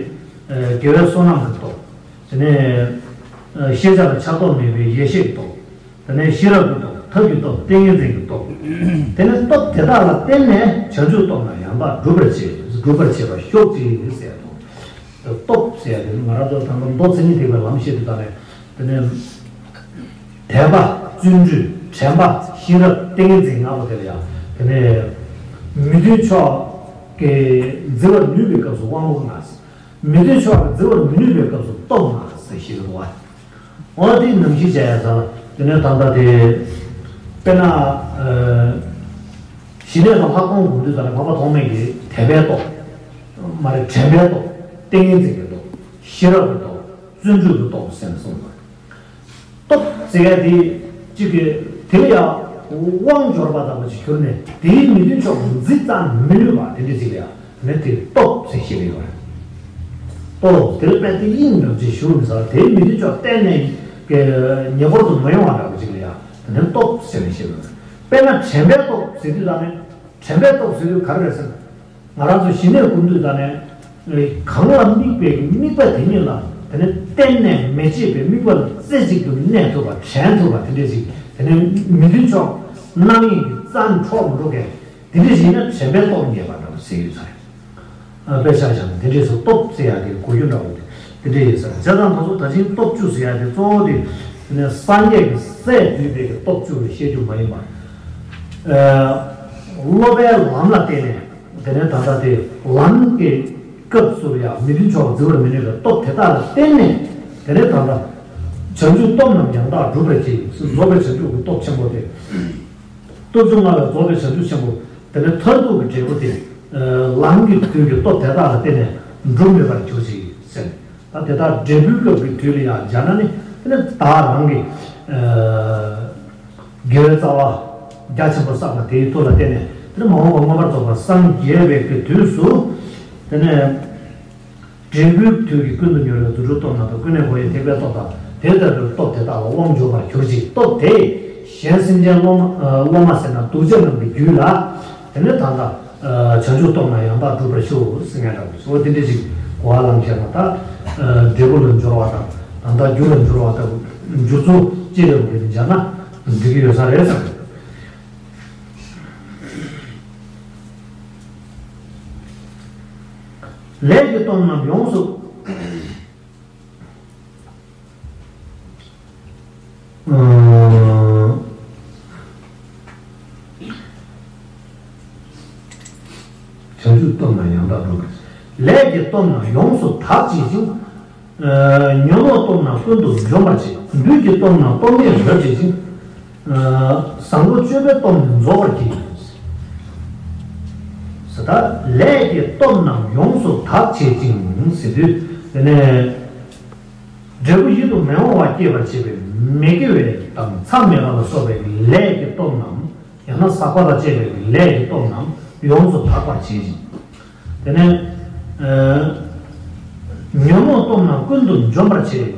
དགེ་བའི་བསོད་ནམས་ཀྱི་སྟོབས། དེ་ནས་ཤེས་བྱ་ལ་ཆགས་རྟོག་མེད་པའི་ཡེ་ཤེས་ཀྱི་སྟོབས། དེ་ནས་ཤེས་རབ་ཀྱི་སྟོབས། ཐབས་ཀྱི་སྟོབས། ཏིང་ངེ་འཛིན་གྱི་སྟོབས། དེ་ནས་སྟོབས་དེ་དག་ལ་བརྟེན་ནས་བྱང་ཆུབ་སྟོབས་རྣམས་ཡང་དག་འགྲུབ་པར་བྱེད། སྒྲུབ་པར་བྱེད་པ་ཤོག་ཅིག་ཟེར་དང་། སྟོབས་ཟེར་ཡ་དེ་ནི་ང་རང་ཚོ་དང་པོ་མདོ་མཚན་ཉིད་ཐེག་པའི་ལམ་བཤད་དུས་ད་ནས་དེ་ནས་དད་པ་བརྩོན་འགྲུས་དྲན་པ་ཤེས་རབ་ཏིང་ངེ་འཛིན་ལྔ་པོ་དེ་ལ་ཡང་དེ་ནས་མི་མཐུན་ཕྱོགས་ཀྱི་བརྫི་བར་ནུས་པའི་སྐབས་སུ་དབང་པོ་ལྔ། མི་མཐུན་ཕྱོགས་ཀྱི་བརྫི་བར་མི་ནུས་པའི་སྐབས་སུ་སྟོབས་ལྔ་ཟེར་ཞིག་འདུག་བ། འོ་དེ་ནང་བཞིན་བྱས་ཡ་ས་དེ་ནས་ད་ལྟ་དེ་དཔེར་ན་ཨ་ཞི་གནས་དང་ལྷག་མཐོང་སྒོམ་དུས་ད་ནི་འཕགས་པ་ཐོགས་མེད་ཀྱི་དད་པའི་སྟོབས། མ་རེད་དྲན་པའི་སྟོབས། ཏིང་ངེ་འཛིན་གྱི་སྟོབས། ཤེས་རབ་ཀྱི་སྟོབས། བརྩོན་འགྲུས་ཀྱི་སྟོབས་ཟེར་ནས་གསུངས་པ། སྟོབས་ཟེར་ཡ་དེ་གཅིག་གི་དེ་ལ་ཡང་དབང་འབྱོར་པ་ལྟ་བུ་ཅིག་གྱུར་ནས་དེའི་མི་མཐུན་ཕྱོགས་ཀྱི་འཛིན་རྩ་མི་ནུས་པ་དེ་འདྲ་ཅིག་ལ་ཡང་ནི་དེ་སྟོབས་ཟེར་ཞེས་པ་ཡོད་རེད། སྟོབས་དེ་ལ་དཔེ་དེ་དབྱིངས་ནང་ཅིག་ཞུགས་ནས་ས་དེའི་མི་མཐུན་ཕྱོགས་གཏན་ནས་ཉེ་འཁོར་དུ་མ་ཡོང་བ་འདྲ་བོ་ཅིག་ལ་ཡང་དེ་ནི་སྟོབས་ཟེར་ནས་ཞེས་པ་ཡོད་རེད། དཔེར་ན་དྲན་པའི་སྟོབས་ཟེར་དུས་ད་ནི་དྲན་པའི་སྟོབས་ཟེར་དུས་ག་རེ་རེད་ཟེར་ན། ང་རང་ཚོ་ཞི་གནས་སྒོམ་དུས་ད་ནས་གང་ལ་དམིགས་པའི་དམིགས་པ་དེ་ཉིད་ལ་དེ་ནས་གཏན་ནས་མི་བརྗེད་པའི་དམིགས་པ་ལ་རྩེ་གཅིག་ཏུ་གནས་ཐུབ་པ་དྲན་ཐུབ་པ་དེ་འདྲས་ཅིག་དེ་ནས་མི་མཐུན་ཕྱོགས་རྣམ་གཡེང་གི་རྩ་ནས་འཕྲོག་མི་འགྲོ་མཁན་དེ་འདྲས་ཞིག་ན་དྲན་པའི་སྟོབས་ཉེས་པ་འདྲ་བོ་ཟེར་ཡོད་ས་རེད། དཔེ་ཆ་བཞག་ན་དེ་འདྲས་སུ་སྟོབས་ཟེར་ཡ་དེ་གོ་རྒྱུ་འདྲ་བོ་དེ་འདྲས་ཡོད་ས་རེད། བྱས་ཙང་ད་གཟོད་ད་ཕྱིན་སྟོབས་བཅུ་ཟེར་ཡ་དེ་གཙོ་བོ་དེ་དེ་ནས་སངས་རྒྱས་ཀྱི་སྲས་བསྡུས་པའི་གི་སྟོབས་བཅུ་ལ་བཤད་རྒྱུ་མ་ཡིན་པར། སློབ་པའི་ལམ་ལ་བརྟེན་ནས། དེ་ནས་ད་ལྟ་དེ་ལམ་གྱི་སྐབས་སུ་ཡང་མི་མཐུན་ཕྱོགས་བརྫི་བར་མི་ནུས་པའི་སྟོབས་དེ་དག་ལ་བརྟེན་ནས་དེ་ནས་ད་ལྟ་བྱང་ཆུབ་སྟོབས་རྣམས་ཡང་དག་སྒྲུབ་པར་བྱེད། རྫོགས་པའི་བྱང་ཆུབ་ཀྱི་སྟོབས་ཆེན་པོ་དེ། སྟོབས་བཅུ་མངའ་བའི་རྫོགས་པའི་བྱང་ཆུབ་ཆེན་པོ་དེ་ནས་མཐར་ཐུག་གི་འབྲས་བུ་དེ་ལམ་གྱི་དུས་ཀྱི་སྟོབས་དེ་དག་ལ་བརྟེན་ནས་འགྲུབ་ནུས་པར་གྱུར་ཅིག་ཟེར། ད་དེ་དག་འབྲས་བུའི་སྐབས་ཀྱི་དུས་ལ་ཡང་སྦྱར་ན་ནི་དེ་ནི་བདག་རང་གི་དགེ་བའི་རྩ་བ་རྒྱ་ཆེན་པོ་བསགས་པ་དེའི་མཐུ་ལ་བརྟེན་ནས་དེ་ནི་མ་འོངས་པ་མངོན་པར་རྫོགས་པར་སངས་རྒྱས་པའི་གི་དུས་སུ་དེ་ནས་འབྲས་བུའི་དུས་ཀྱི་ཀུན་ཏུ་མྱུར་བའི་རྫུ་འཕྲུལ་སྟོབས་རྣམས་དང་ཀུན་ནས་འགོ་བའི་ཐེག་པའི་སྟོབས་དང་དེ་ལྟ་བུའི་སྟོབས་དེ་དག་ལ་དབང་འབྱོར་བར་གྱུར་ཅིག་སྟོབས་དེས་གཞན་སེམས་ཅན་སློབ་མ་སློབ་མ་ཟེར་ན་གདུལ་བྱ་རྣམས་ཀྱི་རྒྱུད་ལ་དེ་ནི་ད་ལྟ། བྱང་ཆུབ་སྟོབས་རྣམས་ཡང་དག་འགྲུབ་པར་ཤོག་ཟེར་མཁན་འདྲ་བོ་ཞིག་འོ་དེ་འདྲ་ཞིག་གོ་བ་བླངས་བྱས་ན་ད། འབྲས་བུ་ལ་སྦྱོར་བ་དང་ད་ལྟ་རྒྱུ་ལ་སྦྱོར་བ་ལྟ་བུ་འགྱུར་ཚུལ་ཅི་འདྲ་བོ་དེ་སྦྱར་ན་འགྲིག་གི་ཡོད་ས་རེད་བསམ། ལས་ཀྱི་སྟོབས་རྣམས་ཡོངས་སུ། བྱང་ཆུབ་སྟོབས་རྣམས་ཡང་དག་འགྲུབ། ལས་ཀྱི་སྟོབས་རྣམས་ཡོངས་སུ་དག་བྱེད་ཅིང་། ཉོན་མོངས་སྟོབས་རྣམས་ཀུན་ཏུ་འཇོམས་པར་བྱེད། བདུད་ཀྱི་སྟོབས་རྣམས་སྟོབས་མེད་རབ་བྱེད་ཅིང་། བཟང་པོ་སྤྱོད་པའི་སྟོབས་ནི་རྫོགས་པར་བགྱི། ཟེར་ད་ལས་ཀྱི་སྟོབས་རྣམས་ཡོངས་སུ་དག་བྱེད་ཅིང་ཟེར་དུས་དེ་ནས། འབྲས་བུ་ཡིད་དུ་མི་འོང་བ་སྐྱེད་པར་བྱེད་པའི་མི་དགེ་བའི་དང་མཚམས་མེད་པ་ལ་སོགས་པའི་ལས་ཀྱི་སྟོབས་རྣམས་ཡང་ན་ཟག་པ་དང་བཅས་པའི་ལས་ཀྱི་སྟོབས་རྣམས་ཡོངས་སུ་དག་པར་བྱེད་ཅིང་། དེ་ནས་ཉོན་མོངས་སྟོབས་རྣམས་ཀུན་ཏུ་འཇོམས་པར་བྱེད།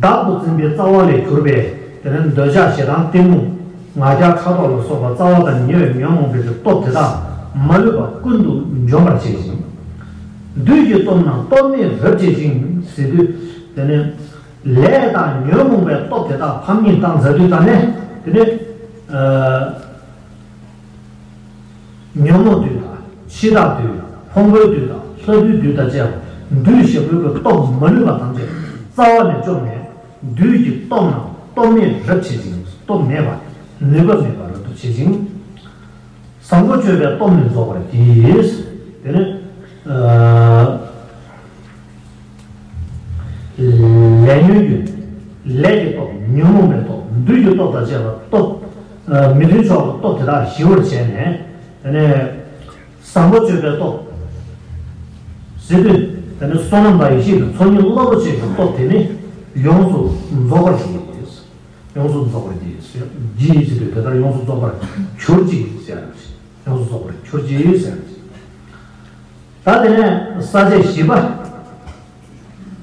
བདག་ཏུ་འཛིན་པའི་རྩ་བ་ལས་གྱུར་པའི་དེ་ནས་འདོད་ཆགས་ཞེ་སྡང་གཏི་མུག་ང་རྒྱལ་ཕྲག་དོག་ལ་སོགས་པ་རྩ་བ་དང་ཉེ་བའི་ཉོན་མོངས་པའི་སྟོབས་དེ་དག་མ་ལུས་པ་ཀུན་ཏུ་འཇོམས་པར་བྱེད་ཅིང་། བདུད་ཀྱི་སྟོབས་རྣམས་སྟོབས་མེད་རབ་བྱེད་ཅིང་ཟེར་དུས་དེ་ནས། ལས་དང་ཉོན་མོངས་པའི་སྟོབས་དེ་དག་ཕམ་ཉེས་བཏང་ཚར་དུས་ད་ནས་དེ་ནས་ཉོན་མོངས་བདུད་དང་འཆི་བདག་བདུད་ཕུང་པོའི་བདུད་དང་ལྷ་བདུད་བདུད་དང་བཅས་པ་བདུད་ཞི་རྒོལ་གྱི་སྟོབས་མ་ལུས་པ་ཐམས་ཅད་རྩ་བ་ནས་བཅོམ་ནས་བདུད་ཀྱི་སྟོབས་རྣམས་སྟོབས་མེད་རབ་བྱེད་ཅིང་སྟོབས་མེད་པ་ནུས་པ་མེད་པ་རབ་ཏུ་བྱེད་ཅིང་། བཟང་པོ་སྤྱོད་པའི་སྟོབས་ནི་རྫོགས་པར་བགྱི། དེ་ནས་ལས་ཉོན་གྱི་ལས་ཀྱི་སྟོབས་ཉོན་མོངས་པའི་སྟོབས་བདུད་ཀྱི་སྟོབས་དང་བཅས་པ་སྟོབས་མི་མཐུན་ཕྱོགས་ཀྱི་སྟོབས་དེ་དག་ཞི་བར་བྱས་ནས་དེ་ནས་བཟང་པོ་སྤྱོད་པའི་སྟོབས་ཟེར་དུས་དེ་ནས་བསོད་ནམས་དང་ཡེ་ཤེས་ཀྱི་ཚོགས་གཉིས་རླབས་པོ་ཆེ་གི་སྟོབས་དེ་ནི་ཡོངས་སུ་རྫོགས་པར་བགྱི། ཡོངས་སུ་རྫོགས་པར་བགྱི། བགྱི་ཟེར་དུས་དེ་ལྟར་ཡོངས་སུ་རྫོགས་པར་གྱུར་ཅིག་ཟེར་ཡང་། ཡོངས་སུ་རྫོགས་པར་གྱུར་ཅིག་ཟེར་ཡང་། ད་དེ་ནས་ས་བཅད་བཞི་པ།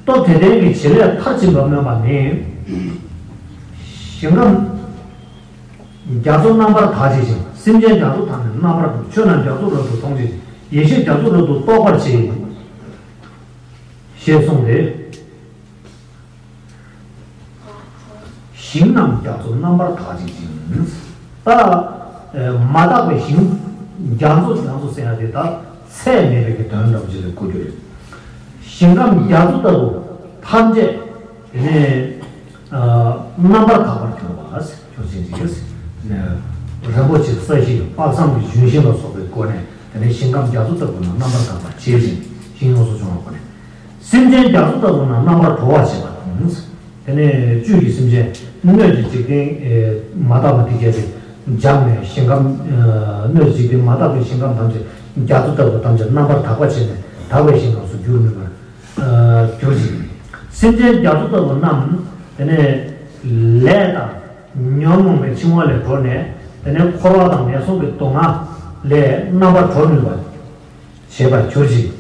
སྟོབས་དེ་ལྡན་གྱི་བྱེད་ལས་མཐར་ཕྱིན་པ་སྨོན་པ་ནི། ཞིང་ཁམས་རྒྱ་མཚོ་རྣམ་པར་དག་བྱེད་ཅིང་། སེམས་ཅན་རྒྱ་མཚོ་ཐམས་ཅད་རྣམ་པར་སྒྲུབ། ཆོས་རྣམས་རྒྱ་མཚོ་རབ་ཏུ་མཐོང་བྱེད་ཅིང་། ཡེ་ཤེས་རྒྱ་མཚོ་རབ་ཏུ་རྟོགས་པར་བྱེད། ཞེས་གསུངས་ཏེ། ཞིང་རྣམས་རྒྱ་མཚོ་རྣམ་པར་དག་བྱེད་ཅིང་། ད་མ་དག་པའི་ཞིང་རྒྱ་མཚོ་རྒྱ་མཚོ་ཟེར་ཡ་དེ་ད་ ཚད་མེད་པའི་གི་དོན་འདྲ་བོ་ཅིག་ལ་གོ་རྒྱུ་རེད། ཞིང་ཁམས་རྒྱ་མཚོ་ལྟ་བུ་ཐམས་ཅད་དེ་ནས་རྣམ་པར་དག་པར་གྱུར་པ། གྱུར་ཅིག་ཅིག་རིན་པོ་ཆེ་ས་གཞི་དཔག་བསམ་གྱི་ལྗོན་ཤིང་ལ་སོགས་པའི་སྒོ་ནས་དེ་ནས་ཞིང་ཁམས་རྒྱ་མཚོ་ལྟ་བུ་རྣམས་རྣམ་པར་དག་པར་བྱེད་ཅིང་ཞིང་ཡོངས་སུ་སྦྱོང་བའི་སྒོ་ནས། སེམས་ཅན་རྒྱ་མཚོ་ལྟ་བུ་རྣམས་རྣམ་པར་གྲོལ་བར་བྱེད་པ་དང་། དེ་ནས་བཅུད་ཀྱི་སེམས་ཅན་སྣོད་ཀྱི་འཇིག་རྟེན་མ་དག་པ་དེ་གས་དེ་སྦྱངས་ནས་ཞིང་ཁམས། སྣོད་ཀྱི་འཇིག་རྟེན་མ་དག་པའི་ཞིང་ཁམས་ཐམས་ཅད་རྒྱ་མཚོ་ལྟ་བུ་ཐམས་ཅད་རྣམ་པར་དག་པ་བྱས་ནས་དག་པའི་ཞིང་ཁམས་སུ་འགྱུར་ནུས་པར་གྱུར་ཅིང་། སེམས་ཅན་རྒྱ་མཚོ་ལྟ་བུ་རྣམས་དེ་ནས་ལས་དང་ཉོན་མོངས་པའི་འཆིང་བ་ལས་གྲོལ་ནས་དེ་ནས་འཁོར་བ་དང་ངན་སོང་གི་སྡུག་བསྔལ་ལས་རྣམ་པར་གྲོལ་ནུས་པར་བྱེད་པར་གྱུར་ཅིང་།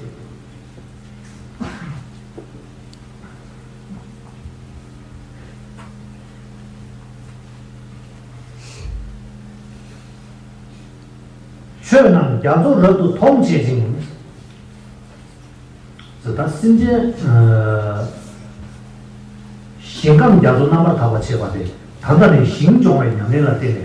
ཆོས་རྣམས་རྒྱ་མཚོ་རབ་ཏུ་མཐོང་བྱེད་ཅིང་། ད་སེམས་ཅན། ཞིང་ཁམས་རྒྱ་མཚོ་རྣམ་པར་དག་པ་བྱེད་པ་དེ་ད་ལྟ་ནས་ཞིང་སྦྱོང་བའི་ཉམས་ལེན་ལ་བརྟེན་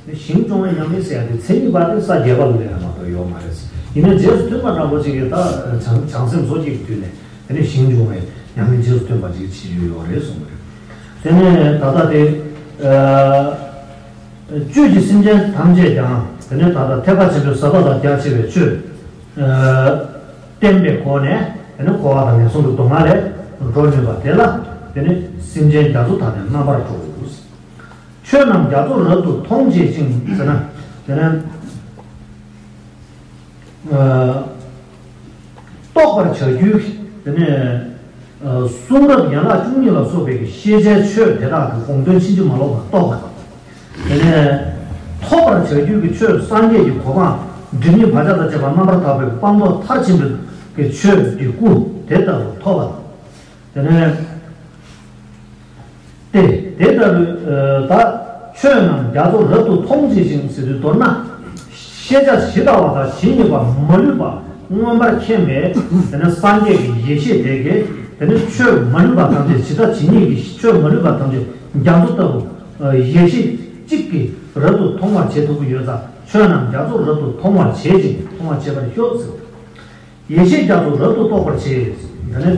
ནས། ཞིང་སྦྱོང་བའི་ཉམས་ལེན་ཟེར་ཡ་དེ་མཚན་ཉིད་པ་དེ་ས་བརྒྱད་པ་ལ་ལས་མ་གཏོགས་ཡོད་མ་རེད། ཡིན་ནའི་རྗེས་སུ་མཐུན་པ་འདྲ་པོ་ཅིག་གིས་ད་བྱང་བྱང་སེམས་སོ་སྐྱེ་གི་དུས་ནས་དེ་ནས་ཞིང་སྦྱོང་བའི་ཉམས་ལེན་རྗེས་སུ་མཐུན་པ་ཅིག་བྱེད་རྒྱུ་ཡོད་རེད་གསུངས་པ་རེད། དེ་ནས་ད་ལྟ་དེ། བཅུད་ཀྱི་སེམས་ཅན་ཐམས་ཅད་ཀྱང་དེ་ནས་ད་ལྟ་ཐེག་པ་ཆེན་པོའི་ཟབ་པ་དང་རྒྱ་ཆེ་བའི་ཆོས། བསྟན་པའི་སྒོ་ནས་དེ་ནི་འཁོར་བ་དང་ངན་སོང་གི་སྡུག་བསྔལ་ལས་སྒྲོལ་ནུས་པ་དེ་ལ་དེ་ནི་སེམས་ཅན་རྒྱ་མཚོ་དག་ནི་རྣམ་པར་གྲོལ། ཆོས་རྣམས་རྒྱ་མཚོ་རབ་ཏུ་མཐོང་བྱེད་ཅིང་ཟེར་ན། དེ་ནི་རྟོགས་པར་བྱ་རྒྱུའི་དེ་ནི། གསུང་རབ་ཡན་ལག་བཅུ་གཉིས་ལ་སོགས་པའི་ཤེས་བྱའི་ཆོས་དེ་དག་གི་དགོངས་དོན་ཕྱིན་ཅི་མ་ལོག་པར་རྟོགས་པ། དེ་ནས་ཐོབ་པར་བྱ་རྒྱུ་གི་ཆོས་སངས་རྒྱས་ཀྱི་གོ་འཕང་སྒྲིབ་གཉིས་བག་ཆགས་དང་བཅས་པ་རྣམ་པར་དག་པའི་སྤངས་རྟོགས་མཐར་ཕྱིན་པའི་ཆོས་ཀྱི་སྐུ་དེ་ལྟ་བུ་ཐོབ་པ། དེ་ནས། ཏེ། དེ་ལྟ་བུའི་ད་ཆོས་རྣམས་རྒྱ་མཚོ་རབ་ཏུ་མཐོང་བྱེད་ཅིང་ཟེར་དུས་མདོར་ན། ཤེས་བྱ་ཇི་ལྟ་བ་དང་ཇི་སྙེད་པ་མ་ལུས་པ་མངོན་པར་མཁྱེན་པའི་དེ་ནི་སངས་རྒྱས་ཀྱི་ཡེ་ཤེས་དེ་གས་དེ་ནི་ཆོས་མ་ལུས་པ་ཐམས་ཅད་ཇི་ལྟ་ཇི་སྙེད་ཀྱི་ཆོས་མ་ལུས་པ་ཐམས་ཅད་རྒྱ་མཚོ་ལྟ་བུ་ཡེ་ཤེས་གཅིག་གིས་རབ་ཏུ་མཐོང་བར་བྱེད་ཐུབ་ཀྱི་ཡོད་ཙང་ཆོས་རྣམས་རྒྱ་མཚོ་རབ་ཏུ་མཐོང་བར་བྱེད་ཅིང་མཐོང་བར་བྱེད་པར་ཤོག་ཟེར། ཡེ་ཤེས་རྒྱ་མཚོ་རབ་ཏུ་རྟོགས་པར་བྱེད། དེ་ནི།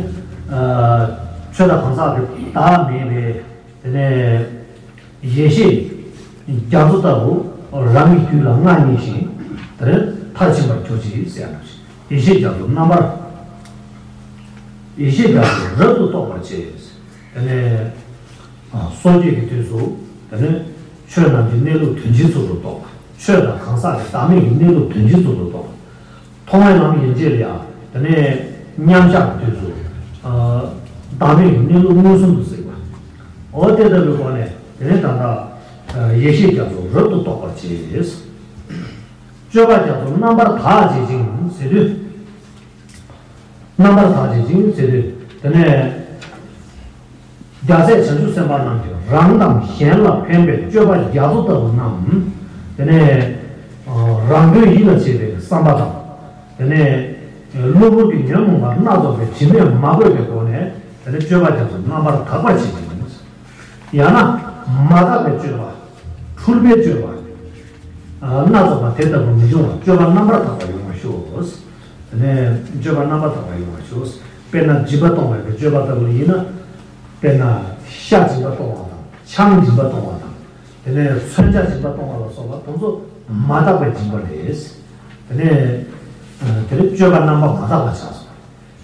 ཆོས་དང་གང་ཟག་གི་བདག་མེད་པའི་དེ་ནི་ཡེ་ཤེས་རྒྱ་མཚོ་ལྟ་བུ་རང་གི་རྒྱུད་ལ་མངའ་བརྙེས་ཤིང་དེ་ནི་མཐར་ཕྱིན་པར་གྱུར་ཅིག་ཟེར་ཡང་ཡེ་ཤེས་རྒྱ་མཚོ་རྣམ་པར། ཡེ་ཤེས་རྒྱ་མཚོ་རབ་ཏུ་རྟོགས་པར་བྱེད། དེ་ནི། སོ་སྐྱེ་གི་དུས་སུ་དེ་ནི་ཆོས་རྣམས་ཀྱི་གནས་ལུགས་དོན་སྤྱིའི་ཚུལ་དུ་རྟོགས་པ། ཆོས་དང་གང་ཟག་གི་བདག་མེད་ཀྱི་གནས་ལུགས་དོན་སྤྱིའི་ཚུལ་དུ་རྟོགས་པ། མཐོང་བའི་ལམ་ཡན་ཆད་ལ་ཡང་དེ་ནས་མཉམ་གཞག་གི་དུས་སུ། བདག་མེད་ཀྱི་གནས་ལུགས་མངོན་སུམ་དུ་གཟིགས་པ། འོ་དེ་ལྟ་བུའི་སྒོ་ནས་དེ་ནས་ད་ལྟ་ཡེ་ཤེས་རྒྱ་མཚོ་རབ་ཏུ་རྟོགས་པར་བྱེད། སྤྱོད་པ་རྒྱ་མཚོ་རྣམ་པར་དག་བྱེད་ཅིང་ཟེར་དུས། རྣམ་པར་དག་བྱེད་ཅིང་ཟེར་དུས་དེ་ནས། རྒྱལ་སྲས་བྱང་ཆུབ་སེམས་དཔའ་རྣམས་ཀྱིས་རང་དང་གཞན་ལ་ཕན་པའི་སྤྱོད་པ་རྒྱ་མཚོ་ལྟ་བུ་རྣམས། དེ་ནས། རང་དོན་ཡིད་ལ་བྱེད་པའི་བསམ་པ་དང་། དེ་ནས། གློ་བུར་གྱི་ཉོན་མོངས་པ་སྣ་ཚོགས་པའི་དྲི་མས་མ་གོས་པའི་སྒོ་ནས་དེ་ནས་སྤྱོད་པ་རྒྱ་མཚོ་རྣམ་པར་དག་པར་བྱེད་ཅིང་། ཡང་ན། མ་དག་པའི་སྤྱོད་པ། འཁྲུལ་པའི་སྤྱོད་པ། སྣ་ཚོགས་པ་དེ་ལྟ་བུ་མི་འབྱུང་བར་སྤྱོད་པ་རྣམ་པར་དག་པ་ཡོང་བར་ཤོག་དེ་ནས་སྤྱོད་པ་རྣམ་པར་དག་པ་ཡོང་བར་ཤོག་དཔེར་ན་སྦྱིན་པ་གཏོང་བའི་སྤྱོད་པ་ལྟ་བུ་ཡིན་ན། དཔེར་ན་ཤ་སྦྱིན་པ་གཏོང་བ་དང་ཆང་སྦྱིན་པ་གཏོང་བ་དང་། དེ་ནས་མཚོན་ཆ་སྦྱིན་པ་གཏོང་བ་ལ་སོགས་པ་དེ་ཚོ་མ་དག་པའི་སྦྱིན་པ་རེད། དེ་ནས་དེ་ནས་སྤྱོད་པ་རྣམ་པར་མ་དག་པ་ཆགས་སོང་།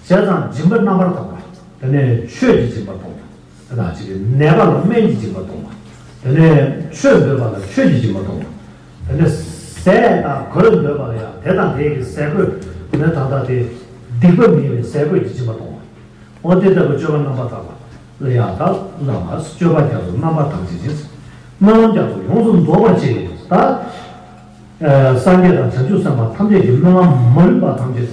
བྱས་ཙང་སྦྱིན་པ་རྣམ་པར་དག་པ། དེ་ནས་ཆོས་ཀྱི་སྦྱིན་པ་གཏོང་བ། དེ་དག་ཅིག་གིས་ནད་པ་ལ་སྨན་གྱི་སྦྱིན་པ་གཏོང་བ། དེ་ནས་ཆོས་འདོད་པ་ལ་ཆོས་ཀྱི་སྦྱིན་པ་གཏོང་བ། དེ་ནས་ཟས་དང་གོས་འདོད་པ་ལ་ཡང་དེ་དང་དེ་གི་ཟས་གོས་དེ་ནས་ད་ལྟ་དེ་སྡིག་པ་མེད་པའི་ཟས་གོས་ཀྱི་སྦྱིན་པ་གཏོང་བ། འོ་དེ་ལྟ་བུ་སྤྱོད་པ་རྣམ་པར་དག་པ་ལ་ཡང་དག་ལ་བ་སྤྱོད་པ་རྒྱ་མཚོ་རྣམ་པར་དག་བྱེད་ཅིང་། སྨོན་ལམ་རྒྱ་མཚོ་ཡོངས་སུ་རྫོགས་པར་བྱེད་ད། སངས་རྒྱས་དང་བྱང་ཆུབ་སེམས་དཔའ་ཐམས་ཅད་ཀྱི་སྨོན་ལམ་མ་ལུས་པ་ཐམས་ཅད་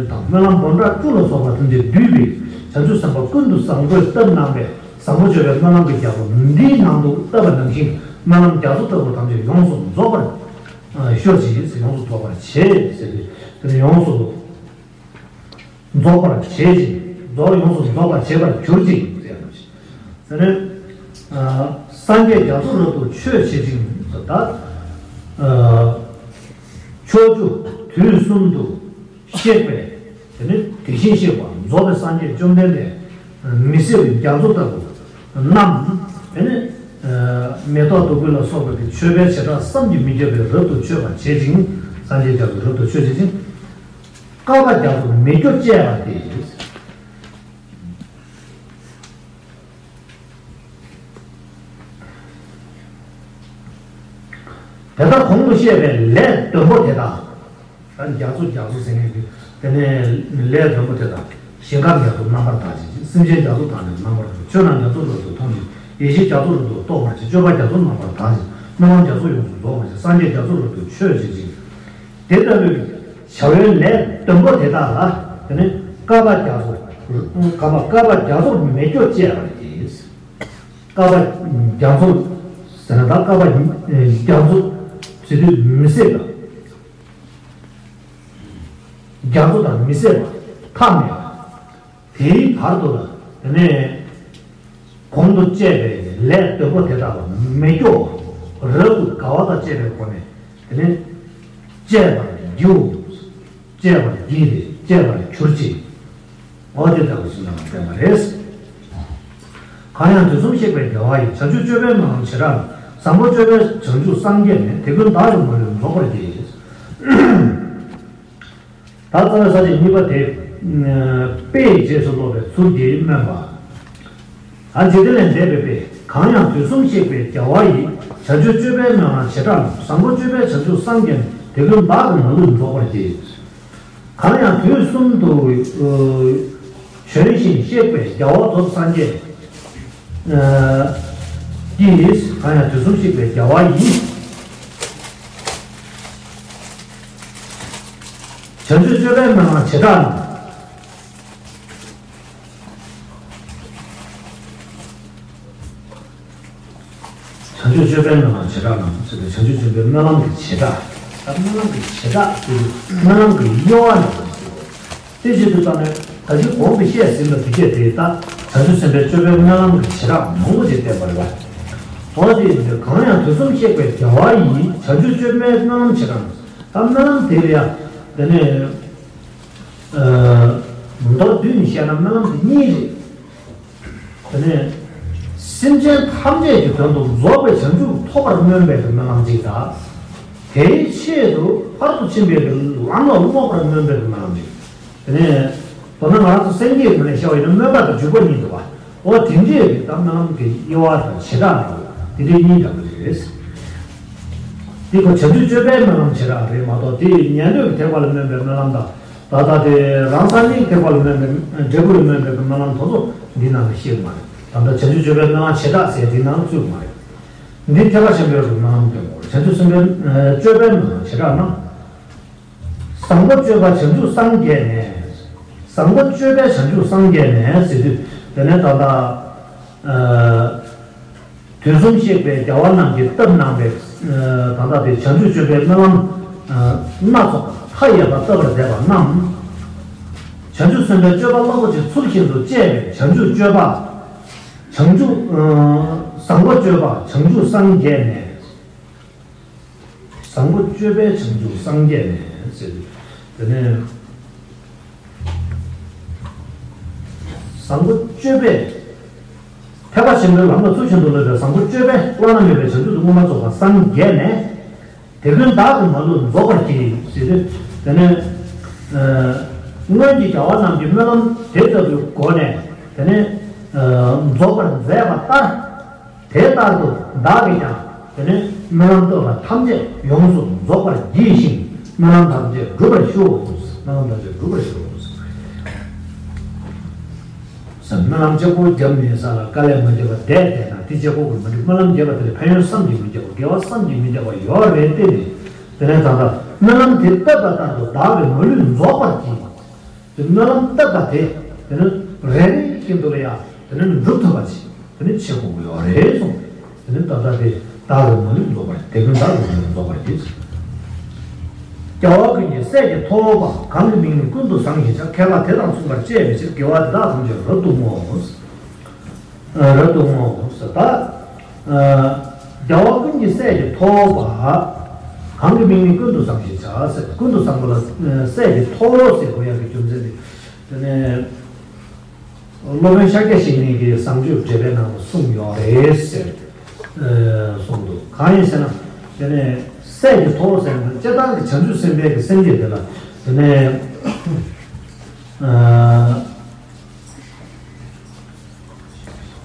དང་སྨོན་ལམ་སྦོམ་ཕྲག་བཅུ་ལ་སོགས་པ་ཐམས་ཅད་བསྡུས་པའི་བྱང་ཆུབ་སེམས་དཔའ་ཀུན་ཏུ་བཟང་པོས་བཏབ་གནང་བའི་བཟང་པོ་སྤྱོད་པའི་སྨོན་ལམ་གྱི་རྒྱ་མཚོ་འདིའི་ནང་དུ་བཏབ་པ་ནང་བཞིན་སྨོན་ལམ་རྒྱ་མཚོ་ལྟ་བུ་ཐམས་ཅད་ཡོངས་སུ་རྫོགས་པར་ཤོག་ཅིག་ཡོངས་སུ་རྫོགས་པར་བྱེད་ཟེར་ཏེ་དེ་ནས་ཡོངས་སུ་རྫོགས་པར་བྱེད་ཅིང་རྫོགས་ཡོངས་སུ་རྫོགས་པར་བྱེད་པར་གྱུར་ཅིག་ཟེར་ཡང་ཞེས། དེ་ནས་སངས་རྒྱས་རྒྱ་མཚོ་རབ་ཏུ་མཆོད་བྱེད་ཅིང་ཟེར་ད། ཕྱོགས་བཅུ་དུས་གསུམ་དུ་ གཤེགས་པས་དེ་ནི་དེ་བཞིན་གཤེགས་པ་རྫོགས་པའི་སངས་རྒྱས་བཅོམ་ལྡན་འདས་མི་ཟད་པའི་རྒྱ་མཚོ་ལྟ་བུ་རྣམས་དེ་ནི་མེ་ཏོག་བདུག་སྤོས་ལ་སོགས་པའི་མཆོད་པའི་བྱེ་བྲག་བསམ་གྱིས་མི་ཁྱབ་པས་རབ་ཏུ་མཆོད་པར་བྱེད་ཅིང་། སངས་རྒྱས་རྒྱ་མཚོ་རབ་ཏུ་མཆོད་བྱེད་ཅིང་། བསྐལ་པ་རྒྱ་མཚོ་མེ་སྒྱོགས་བཅས་པ་སྟེ། དེ་ལྟར་གོང་དུ་བཤད་པའི་ལས་བདུན་པོ་དེ་དག་ད་རྒྱ་མཚོ་རྒྱ་མཚོ་ཟེར་མཁན་གྱི་དེ་ནས་ལས་བདུན་པོ་དེ་དག་ཞིང་ཁམས་རྒྱ་མཚོ་རྣམ་པར་དག་ཅིང་། སེམས་ཅན་རྒྱ་མཚོ་དག་ནི་རྣམ་པར་དག་ཅིང་། ཆོས་རྣམས་རྒྱ་མཚོ་རབ་ཏུ་མཐོང་ཞིང་། ཡེ་ཤེས་རྒྱ་མཚོ་རབ་ཏུ་རྟོགས་པར་བྱེད། སྤྱོད་པ་རྒྱ་མཚོ་རྣམ་པར་དག་ཅིང་། སྨོན་ལམ་རྒྱ་མཚོ་ཡོངས་སུ་རྫོགས་པར་བྱེད། སངས་རྒྱས་རྒྱ་མཚོ་རབ་ཏུ་མཆོད་བྱེད་ཅིང་། དེ་ལྟ་བུའི་བྱ་བའི་ལས་བདུན་པོ་དེ་དག་ལ་དེ་ནི་བསྐལ་པ་རྒྱ་མཚོ། བསྐལ་པ་བསྐལ་པ་རྒྱ་མཚོར་མེ་སྒྱོགས་བཅས་པ་ཡིས། བསྐལ་པ་རྒྱ་མཚོ་ཟེར་ན་ད་བསྐལ་པ་རྒྱ་མཚོ་ཟེར་དུས་མི་ཟད་པ། རྒྱ་མཚོ་དང་མི་ཟད་པ་མཐའ་མེད་པ། དེའི་བར་དུ་ལ་དེ་ནས་གོང་དུ་བཅས་པའི་ལས་བདུན་པོ་དེ་དག་ལ་མེ་སྒྱོགས་རབ་ཏུ་དགའ་བ་དང་བཅས་པའི་སྒོ་ནས་དེ་ནས་བཅས་པར་བགྱིའོ། བཅས་པར་བགྱིས་ཏེ་བཅས་པར་གྱུར་ཅིག་འོ་དེ་ལྟ་བུ་ཞིག་ལ་བསྟན་པ་རེད། གང་ཡང་དུས་གསུམ་གཤེགས་པའི་རྒྱལ་བ་ཡིས། བྱང་ཆུབ་སྤྱོད་པའི་སྨོན་ལམ་བྱེ་བྲག་རྣམས། བཟང་པོ་སྤྱོད་པའི་བྱང་ཆུབ་སངས་རྒྱས་ནས། དེ་ཀུན་བདག་གི་མ་ལུས་རྫོགས་པར་བགྱི། ད་རྩ་བའི་ས་བཅད་གཉིས་པ་དེ། དཔེ་ཡི་རྗེས་སུ་སློབ་པའི་ཚུལ་གྱིས་སྨོན་པ། ད་འཇིག་རྟེན་ལས་འདས་པའི་དཔེ། གང་ཡང་དུས་གསུམ་གཤེགས་པའི་རྒྱལ་བ་ཡིས། བྱང་ཆུབ་སྤྱོད་པའི་སྨོན་ལམ་བྱེ་བྲག་རྣམས། བཟང་པོ་སྤྱོད་པའི་བྱང་ཆུབ་སངས་རྒྱས་ནས། དེ་ཀུན་བདག་གི་མ་ལུས་རྫོགས་པར་བགྱི། གང་ཡང་དུས་གསུམ་དུ་བྱོན་ཞིང་གཤེགས་པའི་རྒྱལ་བ་རྫོགས་སངས་རྒྱས་ཀྱིས། གང་ཡང་དུས་གསུམ་གཤེགས་པའི་རྒྱལ་བ་ཡིས། བྱང་ཆུབ་སྤྱོད་པའི་སྨོན་ལམ་བྱེ་བྲག་རྣམས། བྱང་ཆུབ་སྤྱོད་པའི་སྨོན་ལམ་བྱེ་བྲག་རྣམས་ཟེར་ཏེ། བྱང་ཆུབ་སྤྱོད་པའི་སྨོན་ལམ་གྱི་བྱེ་བྲག་ད་སྨོན་ལམ་གྱི་བྱེ་བྲག་ཟེར་དུས་སྨོན་ལམ་གྱི་དབྱེ་བ་འདྲ་པོ་ཞིག་འདུག་དེ་བྱེད་དུས་ཙམ་ནས་ད་ཅི་གོང་དུ་བཤད་ཟིན་པ་འདི་སྐད་དེ་ད་བྱང་ཆུབ་སེམས་དཔའི་སྤྱོད་པའི་སྨོན་ལམ་གྱི་བྱེ་བྲག་མང་པོ་ཞིག་བསྟན་པ་རེད་པ། འོ་དེ་ཡིན་དུས་གང་ཡང་དུས་གསུམ་གཤེགས་པའི་རྒྱལ་བ་ཡིས། བྱང་ཆུབ་སྤྱོད་པའི་སྨོན་ལམ་བྱེ་བྲག་རྣམས། ད་སྨོན་ལམ་དེ་ལ་ཡང་དེ་ནས་མདོར་བསྡུས་ནས་བཤད་ན་སྨོན་ལམ་དེ་གཉིས་རེད། དེ་ནས་སེམས་ཅན་ཐམས་ཅད་ཀྱི་དོན་དུ་རྫོགས་པའི་བྱང་ཆུབ་ཐོབ་པར་སྨོན་པའི་སྨོན་ལམ་གཅིག་དང་། དེའི་ཆེད་དུ་ཕར་དུ་ཕྱིན་པའི་ལམ་ལ་སློབ་པར་སྨོན་པའི་སྨོན་ལམ་གཅིག་དེ་ནས་མདོར་ན་ང་རང་ཚོ་སེམས་བསྐྱེད་ངོས་ནས་བཤད་པ་ཡིན་ན་སྨོན་པ་དང་འཇུག་པ་གཉིས་འདུག་པ། འོ་དེ་འདྲའི་རིགས་དང་སྨོན་ལམ་གྱི་དབྱེ་བ་དང་བྱེ་བྲག་དང་དེ་འདྲའི་གཉིས་འདྲ་པོ་རེད། འདི་ཁོ་བྱང་ཆུབ་སྤྱོད་པའི་སྨོན་ལམ་བྱེ་བྲག་རེད་མ་གཏོགས་དེ་ཉན་ཐོས་ཀྱི་ཐེག་པ་ལ་སྨོན་པའི་སྨོན་ལམ་དང་། ད་ལྟ་དེ་རང་སངས་རྒྱས་ཐེག་པ་ལ་སྨོན་པའི་འབྲས་བུ་ལ་སྨོན་པའི་སྨོན་ལམ་དེ་ཚོ་འདི་ནང་ལ་བཤད་མ་རེད། ད་ལྟ་བྱང་ཆུབ་སྤྱོད་པའི་སྨོན་ལམ་བྱེ་བྲག་ཟེར་འདི་ནང་ཚུད་མ་རེད། འདི་ཐེག་པ་ཆེན་པོའི་སྨོན་ལམ་སྟོན་དགོས་རེད། བྱང་ཆུབ་སེམས་དཔའི་སྤྱོད་པའི་སྨོན་ལམ་བྱེ་བྲག་ན། བཟང་པོ་སྤྱོད་པ་བྱང་ཆུབ་སངས་རྒྱས་ནས། བཟང་པོ་སྤྱོད་པའི་བྱང་ཆུབ་སངས་རྒྱས་ནས་ཟེར་དུས་དེ་ནས་ད་ལྟ། དུས་གསུམ་གཤེགས་པའི་རྒྱལ་བ་རྣམས་ཀྱིས་བཏབ་གནང་བའི་ད་ལྟ་དེ་བྱང་ཆུབ་སྤྱོད་པའི་སྨོན་ལམ་སྣ་ཚོགས་པ་མཐའ་ཡས་པ་བཏབ་པར་མཛད་པ་རྣམས། བྱང་ཆུབ་སེམས་དཔའི་སྤྱོད་པ་རླབས་པོ་ཆེ་ཚུལ་བཞིན་དུ་སྤྱད་པའི་བྱང་ཆུབ་སྤྱོད་པ། བྱང་ཆུབ་བཟང་པོ་སྤྱོད་པ་བྱང་ཆུབ་སངས་རྒྱས་ནས། བཟང་པོ་སྤྱོད་པའི་བྱང་ཆུབ་སངས་རྒྱས་ནས་ཟེར་དུས་དེ་ནས། བཟང་པོ་སྤྱོད་པས། ཐེག་པ་ཆེན་པོའི་ལམ་ལ་ཚུལ་བཞིན་དུ་སློབ་པའི་བཟང་པོ་སྤྱོད་པས་བླ་ན་མེད་པའི་བྱང་ཆུབ་ཏུ་མངོན་པར་རྫོགས་པ་སངས་རྒྱས་ནས། དེ་ཀུན་བདག་གི་མ་ལུས་རྫོགས་པར་བགྱི་ཟེར་ཏེ། དེ་ནས། སྔོན་གྱི་རྒྱལ་བ་རྣམས་ཀྱི་སྨོན་ལམ་དེ་ལྟ་བུའི་སྒོ་ནས་དེ་ནས། རྫོགས་པར་མཛད་པ་ལྟར། དེ་ལྟར་དུ་བདག་གིས་ཀྱང་དེ་ནི་སྨོན་ལམ་བཏབ་པ་ཐམས་ཅད་ཡོངས་སུ་རྫོགས་པར་བགྱི་ཞིང་སྨོན་ལམ་ཐམས་ཅད་འགྲུབ་པར་ཤོག་སྨོན་ལམ་ཐམས་ཅད་འགྲུབ་པར་ཤོག་སྨོན་ལམ་གཅིག་པོ་བརྒྱབ་ནས་ས་ལ་དཀའ་ལས་མ་བརྒྱབ་པར་བསྡད་བསྡད་ན་དེ་གཅིག་པོ་གིས་མ་འགྲིག་སྨོན་ལམ་བརྒྱབ་པ་དེ་ལ་ཕན་ཡོན་བསམ་གྱིས་མི་ཁྱབ་པ་དགེ་བ་བསམ་གྱིས་མི་ཁྱབ་པ་ཡོད་རེད་དེ་ནི། དེ་ནས་ད་ལྟ་སྨོན་ལམ་དེ་བཏབ་པ་ལྟར་དུ་བདག་གི་མ་ལུས་རྫོགས་པར་བགྱི། དེ་སྨོན་ལམ་བཏབ་པ་དེ་དེ་ནི་རེ་རེ་བཞིན་དུ་ལ་ཡང་དེ་ནི་འགྲུབ་ཐུབ་པ་ཅིག་དེ་ནི་བྱེད་དགོས་ཀྱི་ཡོད་རེད་གསུངས། དེ་ནི་ད་ལྟ་དེ་བདག་གི་མ་ལུས་རྫོགས་པར་དེ་ཀུན་བདག་གི་མ་ལུས་རྫོགས་པར་བགྱི། རྒྱལ་བ་ཀུན་གྱི་སྲས་ཀྱི་ཐོབ་པ། གང་གི་མིང་ནི་ཀུན་ཏུ་བཟང་ཞེས་བྱ། མཁས་པ་དེ་དང་མཚུངས་པར་སྤྱད་པའི་ཕྱིར། དགེ་བ་འདི་དག་ཐམས་ཅད་རབ་ཏུ་བསྔོའོ། རབ་ཏུ་བསྔོའོ་ཟེར་ད། རྒྱལ་བ་ཀུན་གྱི་སྲས་ཀྱི་ཐོབ་པ། གང་གི་མིང་ནི་ཀུན་ཏུ་བཟང་ཞེས་བྱ་ཟེར། ཀུན་ཏུ་བཟང་པོ་ལ་ཨ་སྲས་ཀྱི་ཐོ་ཟེར་དགོས་ཡག་གི་རྒྱུ་མཚན་དེ། དེ་ནས་སློབ་དཔོན་ཤཱཀྱ་བཞེས་ནས་ཀྱི་བཟང་སྤྱོད་འགྲེལ་པའི་ནང་དུ་གསུངས་ཡོད་རེད་ཟེར། ཨ་གསུངས་འདུག་གང་ཡིན་ཟེར་ན། དེ་ནས་སྲས་ཀྱི་ཐོ་ཟེར་ན་སྤྱིར་བཏང་གི་བྱང་ཆུབ་སེམས་དཔའི་གི་སེམས་བསྐྱེད་དེ་ལ། དེ་ནས་ཨ་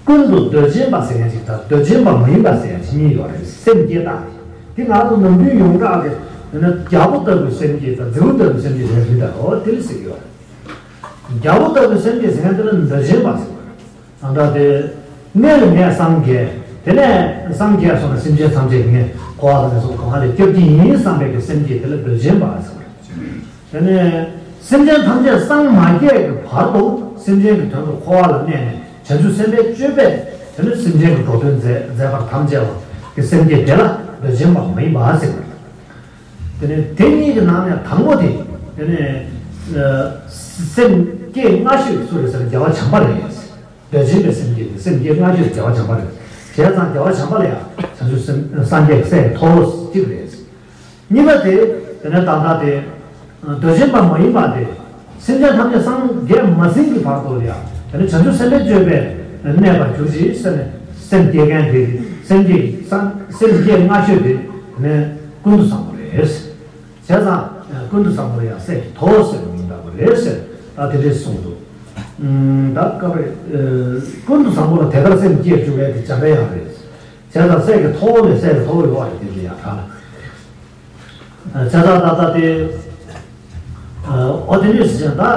ཀུན་ཏུ་འདོད་ཆེན་པ་ཟེར་ཡག་ཅིག་དང་འདོད་ཆེན་པ་མ་ཡིན་པ་ཟེར་ཡག་ཅིག་གཉིས་ཡོད་རེད། སེམས་བསྐྱེད་སྟངས་དེ། དེ་ང་ཚོ་ནམ་རྒྱུན་ཡོངས་གྲགས་ཀྱི་དེ་ནས་རྒྱལ་པོ་ལྟ་བུའི་སེམས་བསྐྱེད་དང་རྫི་བོ་ལྟ་བུའི་སེམས་བསྐྱེད་རེད་མི་འདྲ། འོ་དེ་ལ་ཟེར་གྱི་ཡོད་རེད། རྒྱལ་པོ་ལྟ་བུའི་སེམས་བསྐྱེད་ཟེར་མཁན་དེ་ལ་འདོད་ཆེན་པ་ཟེར་བ་རེད། ད་ལྟ་དེ། དངོས་ལ་ངས་སངས་རྒྱས། དེ་ནས་སངས་རྒྱས་སོང་ན་སེམས་ཅན་ཐམས་ཅད་ངས་འཁོར་བ་ལ་ནས་སོང་གང་ལ་སྐྱབས་ཀྱི་ཡིན་བསམ་པའི་གི་སེམས་བསྐྱེད་དེ་ལ་འདོད་ཆེན་པ་ཟེར་བ་རེད། དེ་ནས་སེམས་ཅན་ཐམས་ཅད་སངས་མ་རྒྱས་ཀྱི་བར་དུ་སེམས་ཅན་གྱི་དོན་དུ་འཁོར་བ་ལ་གནས་ནས་བྱང་ཆུབ་སེམས་དཔའི་སྤྱོད་པས་དེ་ནས་སེམས་ཅན་གྱི་འགྲོ་དོན་མཛད་མཛད་པར་དམ་བཅའ་བ་གི་སེམས་བསྐྱེད་དེ་ལ་འདོད་ཆེན་པ་མ་ཡིན་པ་ཟེར་བ་རེད། དེ་ནས་དེ་གཉིས་ཀྱི་ནང་ནས་དང་པོ་དེ། དེ་ནས་ཨ་སེམས་བསྐྱེད་སྔ་ཤོས་སུ་རེད་ཟེར་ན་རྒྱལ་བ་བྱམས་པ་རེད། འདོད་ཆེན་པའི་སེམས་བསྐྱེད་དེ་སེམས་བསྐྱེད་སྔ་ཤོས་རྒྱལ་བ་བྱམས་པ་རེད། བྱས་ཙང་རྒྱལ་བ་བྱམས་པ་ལ་ཡང་བྱང་ཆུབ་སེམས་སངས་རྒྱས་ཀྱི་སྲས་ཀྱི་ཐོབ་ལོ་གཅིག་རེད། གཉིས་པ་དེ། དེ་ནས་ད་ལྟ་དེ། འདོད་ཆེན་པ་མ་ཡིན་པ་དེ། སེམས་ཅན་ཐམས་ཅད་སངས་རྒྱས་མ་ཟིན་གྱི་བར་དུ་ཡང་དེ་ནས་བྱང་ཆུབ་སེམས་དཔའི་སྤྱོད་པས་གནས་པར་གྱུར་ཅིག་ཟེར་ནས་སེམས་བསྐྱེད་མཁན་དེ། སེམས་བསྐྱེད་སངས་སེམས་བསྐྱེད་སྔ་ཤོས་དེ་དེ་ནས་ཀུན་ཏུ་བཟང་པོ་རེད། བྱས་ཙང་ཀུན་ཏུ་བཟང་པོ་ལ་ཡང་སྲས་ཀྱི་ཐོ་ཟེར་བའི་མིང་བཏགས་པ་རེད་ཟེར། ད་དེ་འདྲས་གསུངས་འདུག་ད་སྐབས་རེ་ཀུན་ཏུ་བཟང་པོ་ལ་དེ་ལྟར་སེམས་བསྐྱེད་བཅུག་པའི་དེ་བྱམས་པའི་ཡང་རེད། བྱས་ཙང་སྲས་ཀྱི་ཐོ་ནས་སྲས་ཀྱི་ཐོ་ཡོད་པ་རེད། དེ་འདྲས་ཡང་ད། བྱས་ཙང་ད་ལྟ་དེ། ཨ་འོ་དེ་འདྲས་ཟེར་ད། ཨ་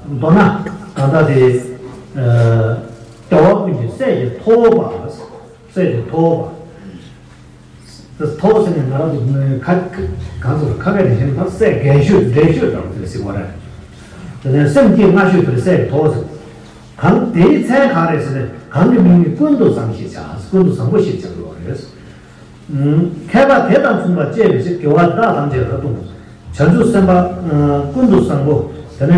མདོར་ན་ད་ལྟ་དེ། ཨ་རྒྱལ་བ་ཀུན་གྱི་སྲས་ཀྱི་ཐོ་བ། སྲས་ཀྱི་ཐོ་བ། དེ་ཐོ་ཟེར་ནས་ང་རང་ཚོ་ཁ་གང་ཚོ་ཁ་སྐད་དེ་བཞིན་ད་སྲས་རྒན་ཤོས་འདྲེན་ཤོས་དང་དེ་ཟེར་བ་རེད། དེ་ནས་སེམས་བསྐྱེད་སྔ་ཤོས་དེ་སྲས་ཀྱི་ཐོ་ཟེར། གང་དེའི་མཚན་གང་རེད་ཟེར་ནས་གང་གི་མིང་ནི་ཀུན་ཏུ་བཟང་ཞེས་བྱ། ཀུན་ཏུ་བཟང་པོ་ཞེས་བྱ་དགོས་པ་རེད། མཁས་པ་དེ་དང་མཚུངས་པར་སྤྱད་པའི་ཕྱིར་དགེ་བ་འདི་དག་ཐམས་ཅད་རབ་ཏུ་བསྔོ། བྱང་ཆུབ་སེམས་དཔའ་ཀུན་ཏུ་བཟང་པོ། དེ་ནས་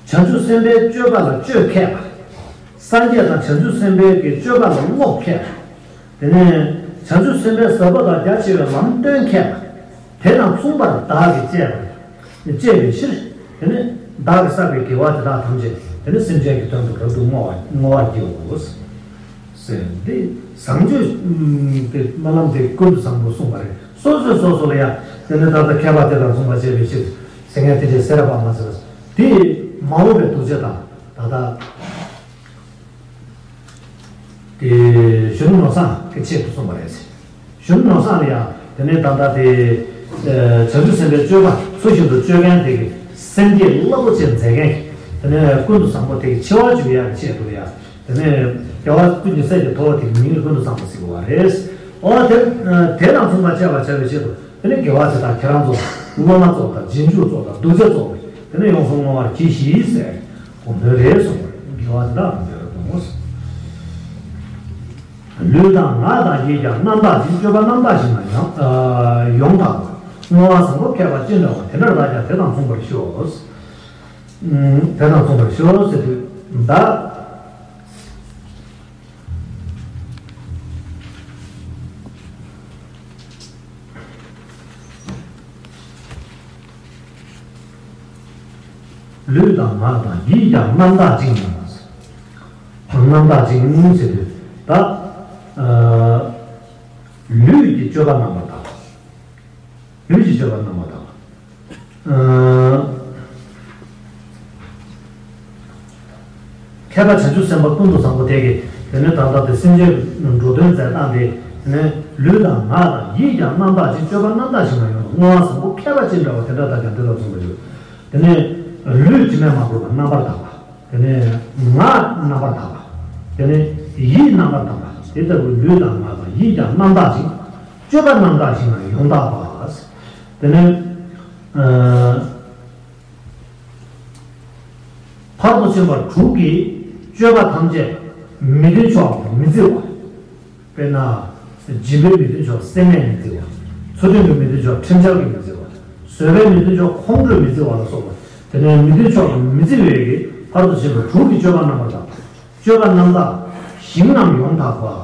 བྱང་ཆུབ་སེམས་དཔའི་སྤྱོད་པ་ལ་སྤྱོད་མཁས་པ། སངས་རྒྱས་དང་བྱང་ཆུབ་སེམས་དཔའི་གི་སྤྱོད་པ་ལ་སློབ་མཁས་པ། དེ་ནས་བྱང་ཆུབ་སེམས་དཔའི་ཟབ་པ་དང་རྒྱ་ཆེ་བའི་ལམ་སྟོན་མཁས་པ། དེ་དང་མཚུངས་པར་བདག་གིས་སྤྱད་པ། སྤྱད་པའི་ཕྱིར། དེ་ནི་བདག་གིས་བསགས་པའི་དགེ་བ་དེ་དག་ཐམས་ཅད་དེ་ནི་སེམས་ཅན་གྱི་དོན་དུ་རབ་ཏུ་བསྔོ་བ་བསྔོ་བར་བགྱིའོ། ཟེར་འདི་བཟང་སྤྱོད་དེ་སྨོན་ལམ་དེ་ཀུན་ཏུ་བཟང་པོ་གསུངས་པ་རེད། སོ་སོས་སོ་སོ་ལ་ཡང་དེ་ནི་ད་ལྟ་མཁས་པ་དེ་དང་མཚུངས་པར་སྤྱད་པའི་ཕྱིར་ཟེར་མཁན་དེ་འདྲའི་སེ་ར་པ་མ་ཟེར་བ་དེ་མ་འོངས་པའི་གདུལ་བྱ་དང་ད་ལྟ། དེ་གཞོན་ནུ་ནོར་བཟང་གི་ཆེད་དུ་གསུངས་པ་རེད། གཞོན་ནུ་ནོར་བཟང་ལ་ཡང་དེ་ནས་ད་ལྟ་དེ་བྱང་ཆུབ་སེམས་དཔའི་སྤྱོད་པ་ཚུལ་བཞིན་དུ་སྤྱོད་མཁན་དེ་གི་སེམས་བསྐྱེད་རླབས་པོ་ཆེ་མཛད་མཁན་གྱི་དེ་ནས་ཀུན་ཏུ་བཟང་པོ་དེ་གི་ཆེ་བ་འཇུག་ཡག་གི་ཆེད་དུ་ལ་ཡང་དེ་ནས་རྒྱལ་བ་ཀུན་གྱི་སྲས་ཀྱི་ཐོབ་པ་དེ་གི་མིང་ལ་ཀུན་ཏུ་བཟང་པོ་ཟེར་གི་བ་རེད། འོ་དེ་དེ་དང་མཚུངས་པར་སྤྱད་པར་བྱ་བའི་ཆེད་དུ། དེ་ནས་དགེ་བ་དེ་དག་ཁྱེད་རང་ཚོ་སློབ་མ་ཚོ་དང་རྗེས་འཇུག་ཚོ་དང་གདུལ་བྱ་ཚོ་དེ་ནས་ཡོངས་སུ་བསྔོ་བར་གྱིས་ཤིག་ཟེར་གོ་འདོད་རེད་གསུངས་པ་རེད། དགེ་བ་དེ་དག་གོ་འདོད་རེད་གསུངས། ལུས་དང་ངག་དང་ཡིད་ཀྱང་རྣམ་དག་ཅིང་། སྤྱོད་པ་རྣམ་དག་ཞིག་ན་ཡང་ཡོངས་དག་པ། བསྔོ་བ་བཟང་པོ་མཁས་པ་ཅི་འདྲ་བ་དེ་འདྲར་བདག་ཀྱང་དེ་དང་མཚུངས་པར་ཤོག་དེ་དང་མཚུངས་པར་ཤོག་ཟེར་དུས་བདག་ལུས་དང་ངག་དང་ཡིད་ཀྱང་རྣམ་དག་ཅིང་། རྣམ་དག་ཅིང་ཟེར་དུས་ད། ལུས་ཀྱི་སྤྱོད་པ་རྣམ་པར་དག་ལུས་ཀྱི་སྤྱོད་པ་རྣམ་པར་དག་མཁས་པ་བྱང་ཆུབ་སེམས་དཔའ་ཀུན་ཏུ་བཟང་པོ་དེ་གིས་དེ་ནས་ད་ལྟ་དེ་སེམས་ཅན་འགྲོ་དོན་མཛད་སྟངས་དེ་དེ་ནས་ལུས་དང་ངག་དང་ཡིད་ཀྱང་རྣམ་དག་ཅིང་། སྤྱོད་པ་རྣམ་དག་ཞིག་ན་ཡོངས་བསྔོ་བ་བཟང་པོ་མཁས་པ་ཅི་འདྲ་བ་དེ་འདྲ་དག་ཀྱང་དེ་དང་མཚུངས་པར་ཤོག་དེ་ནས་ལུས་དྲི་མས་མ་གོས་པ་རྣམ་པར་དག་པ། དེ་ནས་ངག་རྣམ་པར་དག་པ། དེ་ནས་ཡིད་རྣམ་པར་དག་པ། དེ་ལྟ་བུའི་ལུས་དང་ངག་དང་ཡིད་ཀྱང་རྣམ་དག་ཅིང་། སྤྱོད་པ་རྣམ་དག་ཞིག་ན་ཡོངས་དག་པ། དེ་ནས་ཨ་ཕར་ཕྱིན་པ་དྲུག་གི་སྤྱོད་པ་ཐམས་ཅད་མི་མཐུན་ཕྱོགས་ལ་མི་བརྩི་བ། དཔེར་ན། སྦྱིན་པའི་མི་མཐུན་ཕྱོགས་སེར་སྣས་མི་བརྩི་བ། ཚུལ་ཁྲིམས་ཀྱི་མི་མཐུན་ཕྱོགས་ཁྲིམས་འཆལ་གྱིས་མི་བརྩི་བ། བཟོད་པའི་མི་མཐུན་ཕྱོགས་ཁོང་ཁྲོས་མི་བརྩི་བ་ལ་སོགས་པ། དེ་ནས་མི་མཐུན་ཕྱོགས་ལ་མི་བརྩི་བའི་གི་ཕར་དུ་ཕྱིན་པ་དྲུག་གི་སྤྱོད་པ་རྣམ་པར་དག་སྤྱོད་པ་རྣམ་དག་ཞིང་རྣམས་ཡོངས་དག་པ།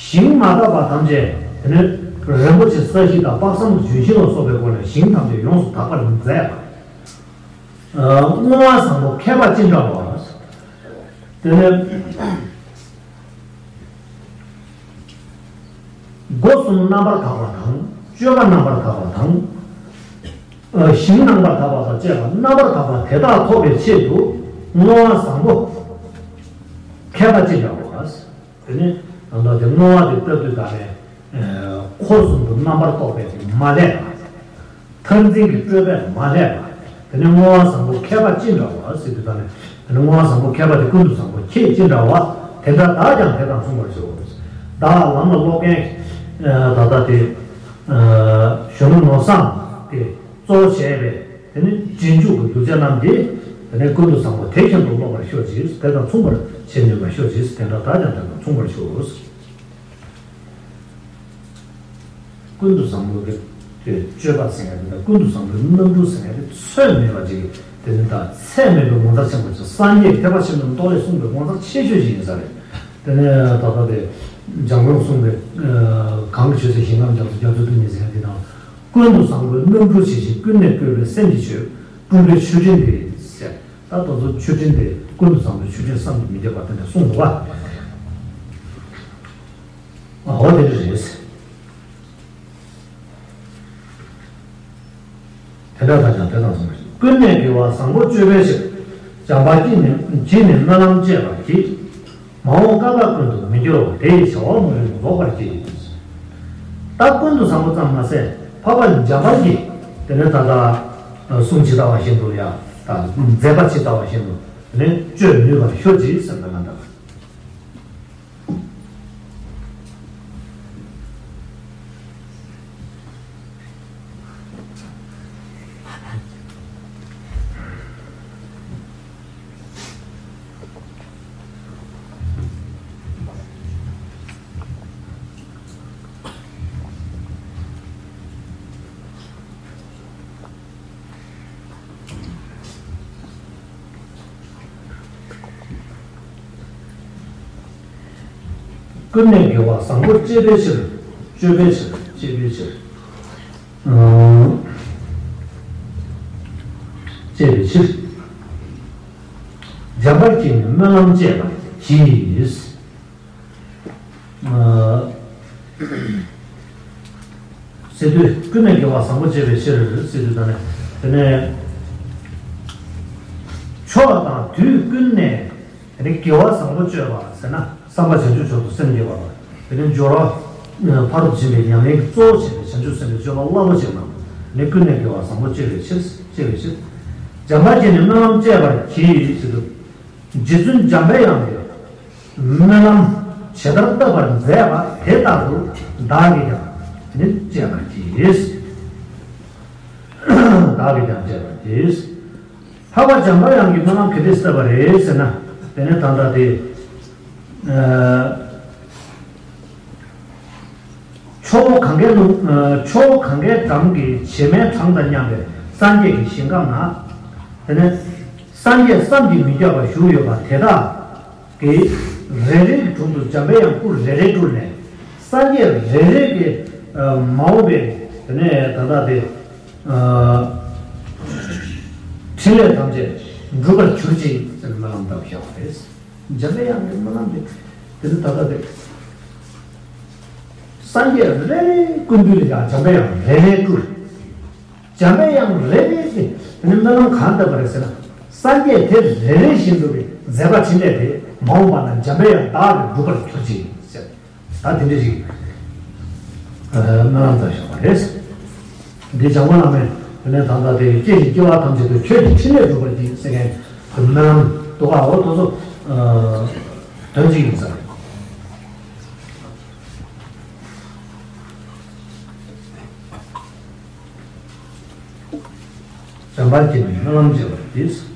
ཞིང་མ་དག་པ་ཐམས་ཅད་དེ་ནས་ རིན་པོ་ཆེ་ས་གཞི་དང་དཔག་བསམ་ལྗོན་ཤིང་ལ་སོགས་པའི་སྒོ་ནས་ཞིང་ཐམས་ཅད་ཡོངས་སུ་དག་པར་མཛད་པ། ཨ། བསྔོ་བ་བཟང་པོ་མཁས་པ་ཅི་འདྲ་བ། དེ་ནས་སྒོ་གསུམ་རྣམ་པར་དག་པ་དང་། སྤྱོད་པ་རྣམ་པར་དག་པ་དང་། ཨ། ཞིང་རྣམ་པར་དག་པ་དང་བཅས་པ་རྣམ་པར་དག་པ་དེ་དག་ཐོབ་པའི་ཆེད་དུ་བསྔོ་བ་བཟང་པོ་མཁས་པ་ཅི་འདྲ་བ། དེ་ནས་ད་ལྟ་དེ་བསྔོ་བ་དེ་བཏབ་དུས་ད་ནས། ཨ། འཁོར་གསུམ་དུ་རྣམ་པར་རྟོག་པས་མ་བསླད་པ། མཐར་འཛིན་གྱི་སྤྲོས་པས་མ་བསླད་པ། དེ་ནས་བསྔོ་བ་བཟང་པོ་མཁས་པ་ཅི་འདྲ་བ་ཟེར་དུས་ད་ནས། དེ་ནས་བསྔོ་བ་བཟང་པོ་མཁས་པ་དེ་ཀུན་ཏུ་བཟང་པོ་ཁྱེད་ཅི་འདྲ་བ། དེ་འདྲ་བདག་ཀྱང་དེ་དང་མཚུངས་པར་ཤོག། བདག་ལམ་ལ་སློབ་མཁན། ཨ། ད་ལྟ་དེ། ཨ། གཞོན་ནུ་ནོར་བཟང་དེ་གཙོ་བོ་བྱས་པའི། དེ་ནི་རྗེས་འཇུག་གི་གདུལ་བྱ་རྣམས་ཀྱིས་དེ་ནི་ཀུན་ཏུ་བཟང་པོ་དེ་བཞིན་དུ་སློབ་པར་ཤོག་ཅིག། དེ་དང་མཚུངས་པར་བྱེད་ནུས་པར་ཤོག་ཅིག། དེ་འདྲ་བདག་ཀྱང་དེ་དང་མཚུངས་པར་ཤོག། ཀུན་ཏུ་བཟང་པོ་གི་སྤྱོད་པ་ཟེར་ཡ་དེ་དང་། ཀུན་ཏུ་བཟང་པོའི་རྣམ་འགྱུར་ཟེར་ཡ་དེ་ཚོད་མེད་པ་ཅིག། དེ་ནི་ད་ཚད་མེད་པའི་ངོ་མཚར་ཆེན་པོ་ཅིག། སངས་རྒྱས་ཐེག་པ་ཆེན་པོའི་མདོ་ལས་གསུངས་པའི་ངོ་མཚར་ཆེ་ཤོས་ཤིག་ཡིན་ས་རེད། དེ་ནས་ད་ལྟ་དེ་འཇམ་མགོན་གསུངས་པའི། ཨ། གང་གི་ཆོས་ཚུལ་ཞིང་ཁམས་རྒྱ་མཚོ་རྒྱ་མཚོའི་གཏིང་ནས་ཟེར་ཡ་དེ་དང་། ཀུན་ཏུ་བཟང་པོའི་རྣམ་འགྱུར་ཇི་བཞིན། ཀུན་ནས་བཀོད་པའི་སེམས་ཀྱི་ཆོས། བསྐུལ་བའི་མཆོད་སྤྲིན་དེ་ཟེར། ད་དེ་ཚོ་མཆོད་སྤྲིན་དེ་ཀུན་ཏུ་བཟང་པོའི་མཆོད་སྤྲིན་བསམ་གྱིས་མི་ཁྱབ་པ་དེ་འདྲ་གསུངས་འདུག་པ། འོ་དེ་འདྲ་རེད། དེ་འདྲ་དང་ཀྱང་དེ་དང་མཚུངས་པ་ཞིག། ཀུན་ནས་དགེ་བ་བཟང་པོ་སྤྱོད་པའི་ཕྱིར། བྱམས་པ་བགྱིས་ནས་བགྱིས་ནས་སྨོན་ལམ་བཅས་པར་བགྱི། མ་འོངས་སྐབས་དག་ཀུན་ཏུ་མི་འགྱུར་བ། དེ་ཡི་བྱ་བ་མ་ལུས་རྫོགས་པར་བགྱི། ད་ཀུན་ཏུ་བཟང་པོ་ཙམ་མ་ཟད། འཕགས་པ་འཇམ་དཔལ་གྱིས་དེ་ནས་ད་ལྟ་གསུང་ཇི་ལྟ་བ་བཞིན་དུ་ཡང་། ད་མཛད་པ་ཇི་ལྟ་བ་བཞིན་དུ་དེ་ནས་སྤྱོད་ནུས་པར་ཤོག་ཅིག་ཟེར་ན་ང་འདྲ། ཀུན་ནས་དགེ་བ་བཟང་པོ་སྤྱད་པའི་ཕྱིར། སྤྱོད་པའི་ཕྱིར། སྤྱད་པའི་ཕྱིར། ཨང་། སྤྱད་པའི་ཕྱིར། འཇམ་དཔལ་གྱིས་ནི་སྨོན་ལམ་བཅས་པར་བགྱི། ཨ། ཟེར་དུས་ཀུན་ནས་དགེ་བ་བཟང་པོ་སྤྱད་པའི་ཕྱིར་ཟེར་དུས་ད་ནས། དེ་ནས་ཕྱོགས་དང་དུས་ཀུན་ནས་དེ་ནས་དགེ་བ་བཟང་པོ་སྤྱོད་པ་ཟེར་ན། བསམ་པ་བྱང་ཆུབ་མཆོག་ཏུ་སེམས་བསྐྱེད་པ་དང་། དེ་ནས་སྦྱོར་བ་ཕ་རོལ་ཏུ་ཕྱིན་པའི་ཉམས་ལེན་གྱི་གཙོ་བོ་བྱེད་པའི་བྱང་ཆུབ་སེམས་དཔའི་སྤྱོད་པ་རླབས་པོ་ཆེ་རྣམས་ནི་ཀུན་ནས་དགེ་བ་བཟང་པོ་སྤྱད་པའི་ཕྱིར། སྤྱད་པའི་ཕྱིར། འཇམ་དཔལ་གྱིས་ནི་སྨོན་ལམ་བཅས་པར་བགྱི་ཟེར་དུས། རྗེ་བཙུན་འཇམ་པའི་དབྱངས་ཀྱིས་སྨོན་ལམ་ཇི་ལྟར་བཏབ་པར་མཛད་པ་དེ་ལྟར་དུ་བདག་གིས་ཀྱང་ནི་སྤྱད་པར་བགྱི། བདག་གིས་ཀྱང་སྤྱད་པར་བགྱི། འཕགས་པ་འཇམ་པའི་དབྱངས་ཀྱིས་སྨོན་ལམ་ག་འདྲས་བཏབ་པ་རེད་ཟེར་ན། དེ་ནས་ད་ལྟ་དེ། ཨ། ཕྱོགས་བོད་གངྒཱའི་ཀླུང་། ཨ། ཕྱོགས་བོད་གངྒཱའི་འགྲམ་གྱི་བྱེ་མའི་གྲངས་དང་མཉམ་པའི་སངས་རྒྱས་ཀྱི་ཞིང་ཁམས་ན། དེ་ནས་སངས་རྒྱས་བསམ་གྱིས་མི་ཁྱབ་པ་བཞུགས་ཡོད་པ་དེ་དག་གི་རེ་རེའི་དྲུང་དུ་འཇམ་པའི་དབྱངས་སྐུ་རེ་རེ་སྤྲུལ་ནས། སངས་རྒྱས་རེ་རེ་གི། ཨ། མ་འོངས་པའི་དེ་ནས་ད་ལྟ་དེ། ཨ། ཕྲིན་ལས་ཐམས་ཅད་འགྲུབ་པར་གྱུར་ཅིག་ཟེར་སྨོན་ལམ་བཏབ་བཞག་པ་རེད། འཇམ་པའི་དབྱངས་ཀྱི་སྨོན་ལམ་དེ། དེ་ནི་ད་ལྟ་དེ། སངས་རྒྱས་རེ་རེའི་སྐུ་མདུན་ལ་ཡང་འཇམ་པའི་དབྱངས་རེ་རེ་སྤྲུལ། འཇམ་པའི་དབྱངས་རེ་རེ་གིས་དེ་ནི་སྨོན་ལམ་གང་བཏབ་པ་རེད་ཟེར་ན། སངས་རྒྱས་དེ་རེ་རེ་བཞིན་དུ་གི་མཛད་པ་ཕྲིན་ལས་དེ་མ་འོངས་པ་ན་འཇམ་པའི་དབྱངས་བདག་གིས་འགྲུབ་པར་གྱུར་ཅིག་ཟེར། ད་དེ་འདྲ་ཞིག་སྨོན་ལམ་བཏབ་བཞག་པ་རེད། འདི་འཇམ་མགོན་བླ་མས་དེ་ནས་ད་ལྟ་དེ་སྐྱེ་ཞིང་སྐྱེ་བ་ཐམས་ཅད་དུ་ཆོས་ཀྱི་ཕྲིན་ལས་སྒྲུབ་པར་བགྱི་ཟེར་མཁན་གྱི་སྨོན་ལམ་འདུག་ག་འོ་དེ་ཚོ་དོན་གཅིག་ཡིན་ས་རེད། འཇམ་དཔལ་གྱིས་ནི་སྨོན་ལམ་བཅས་པར་བགྱི།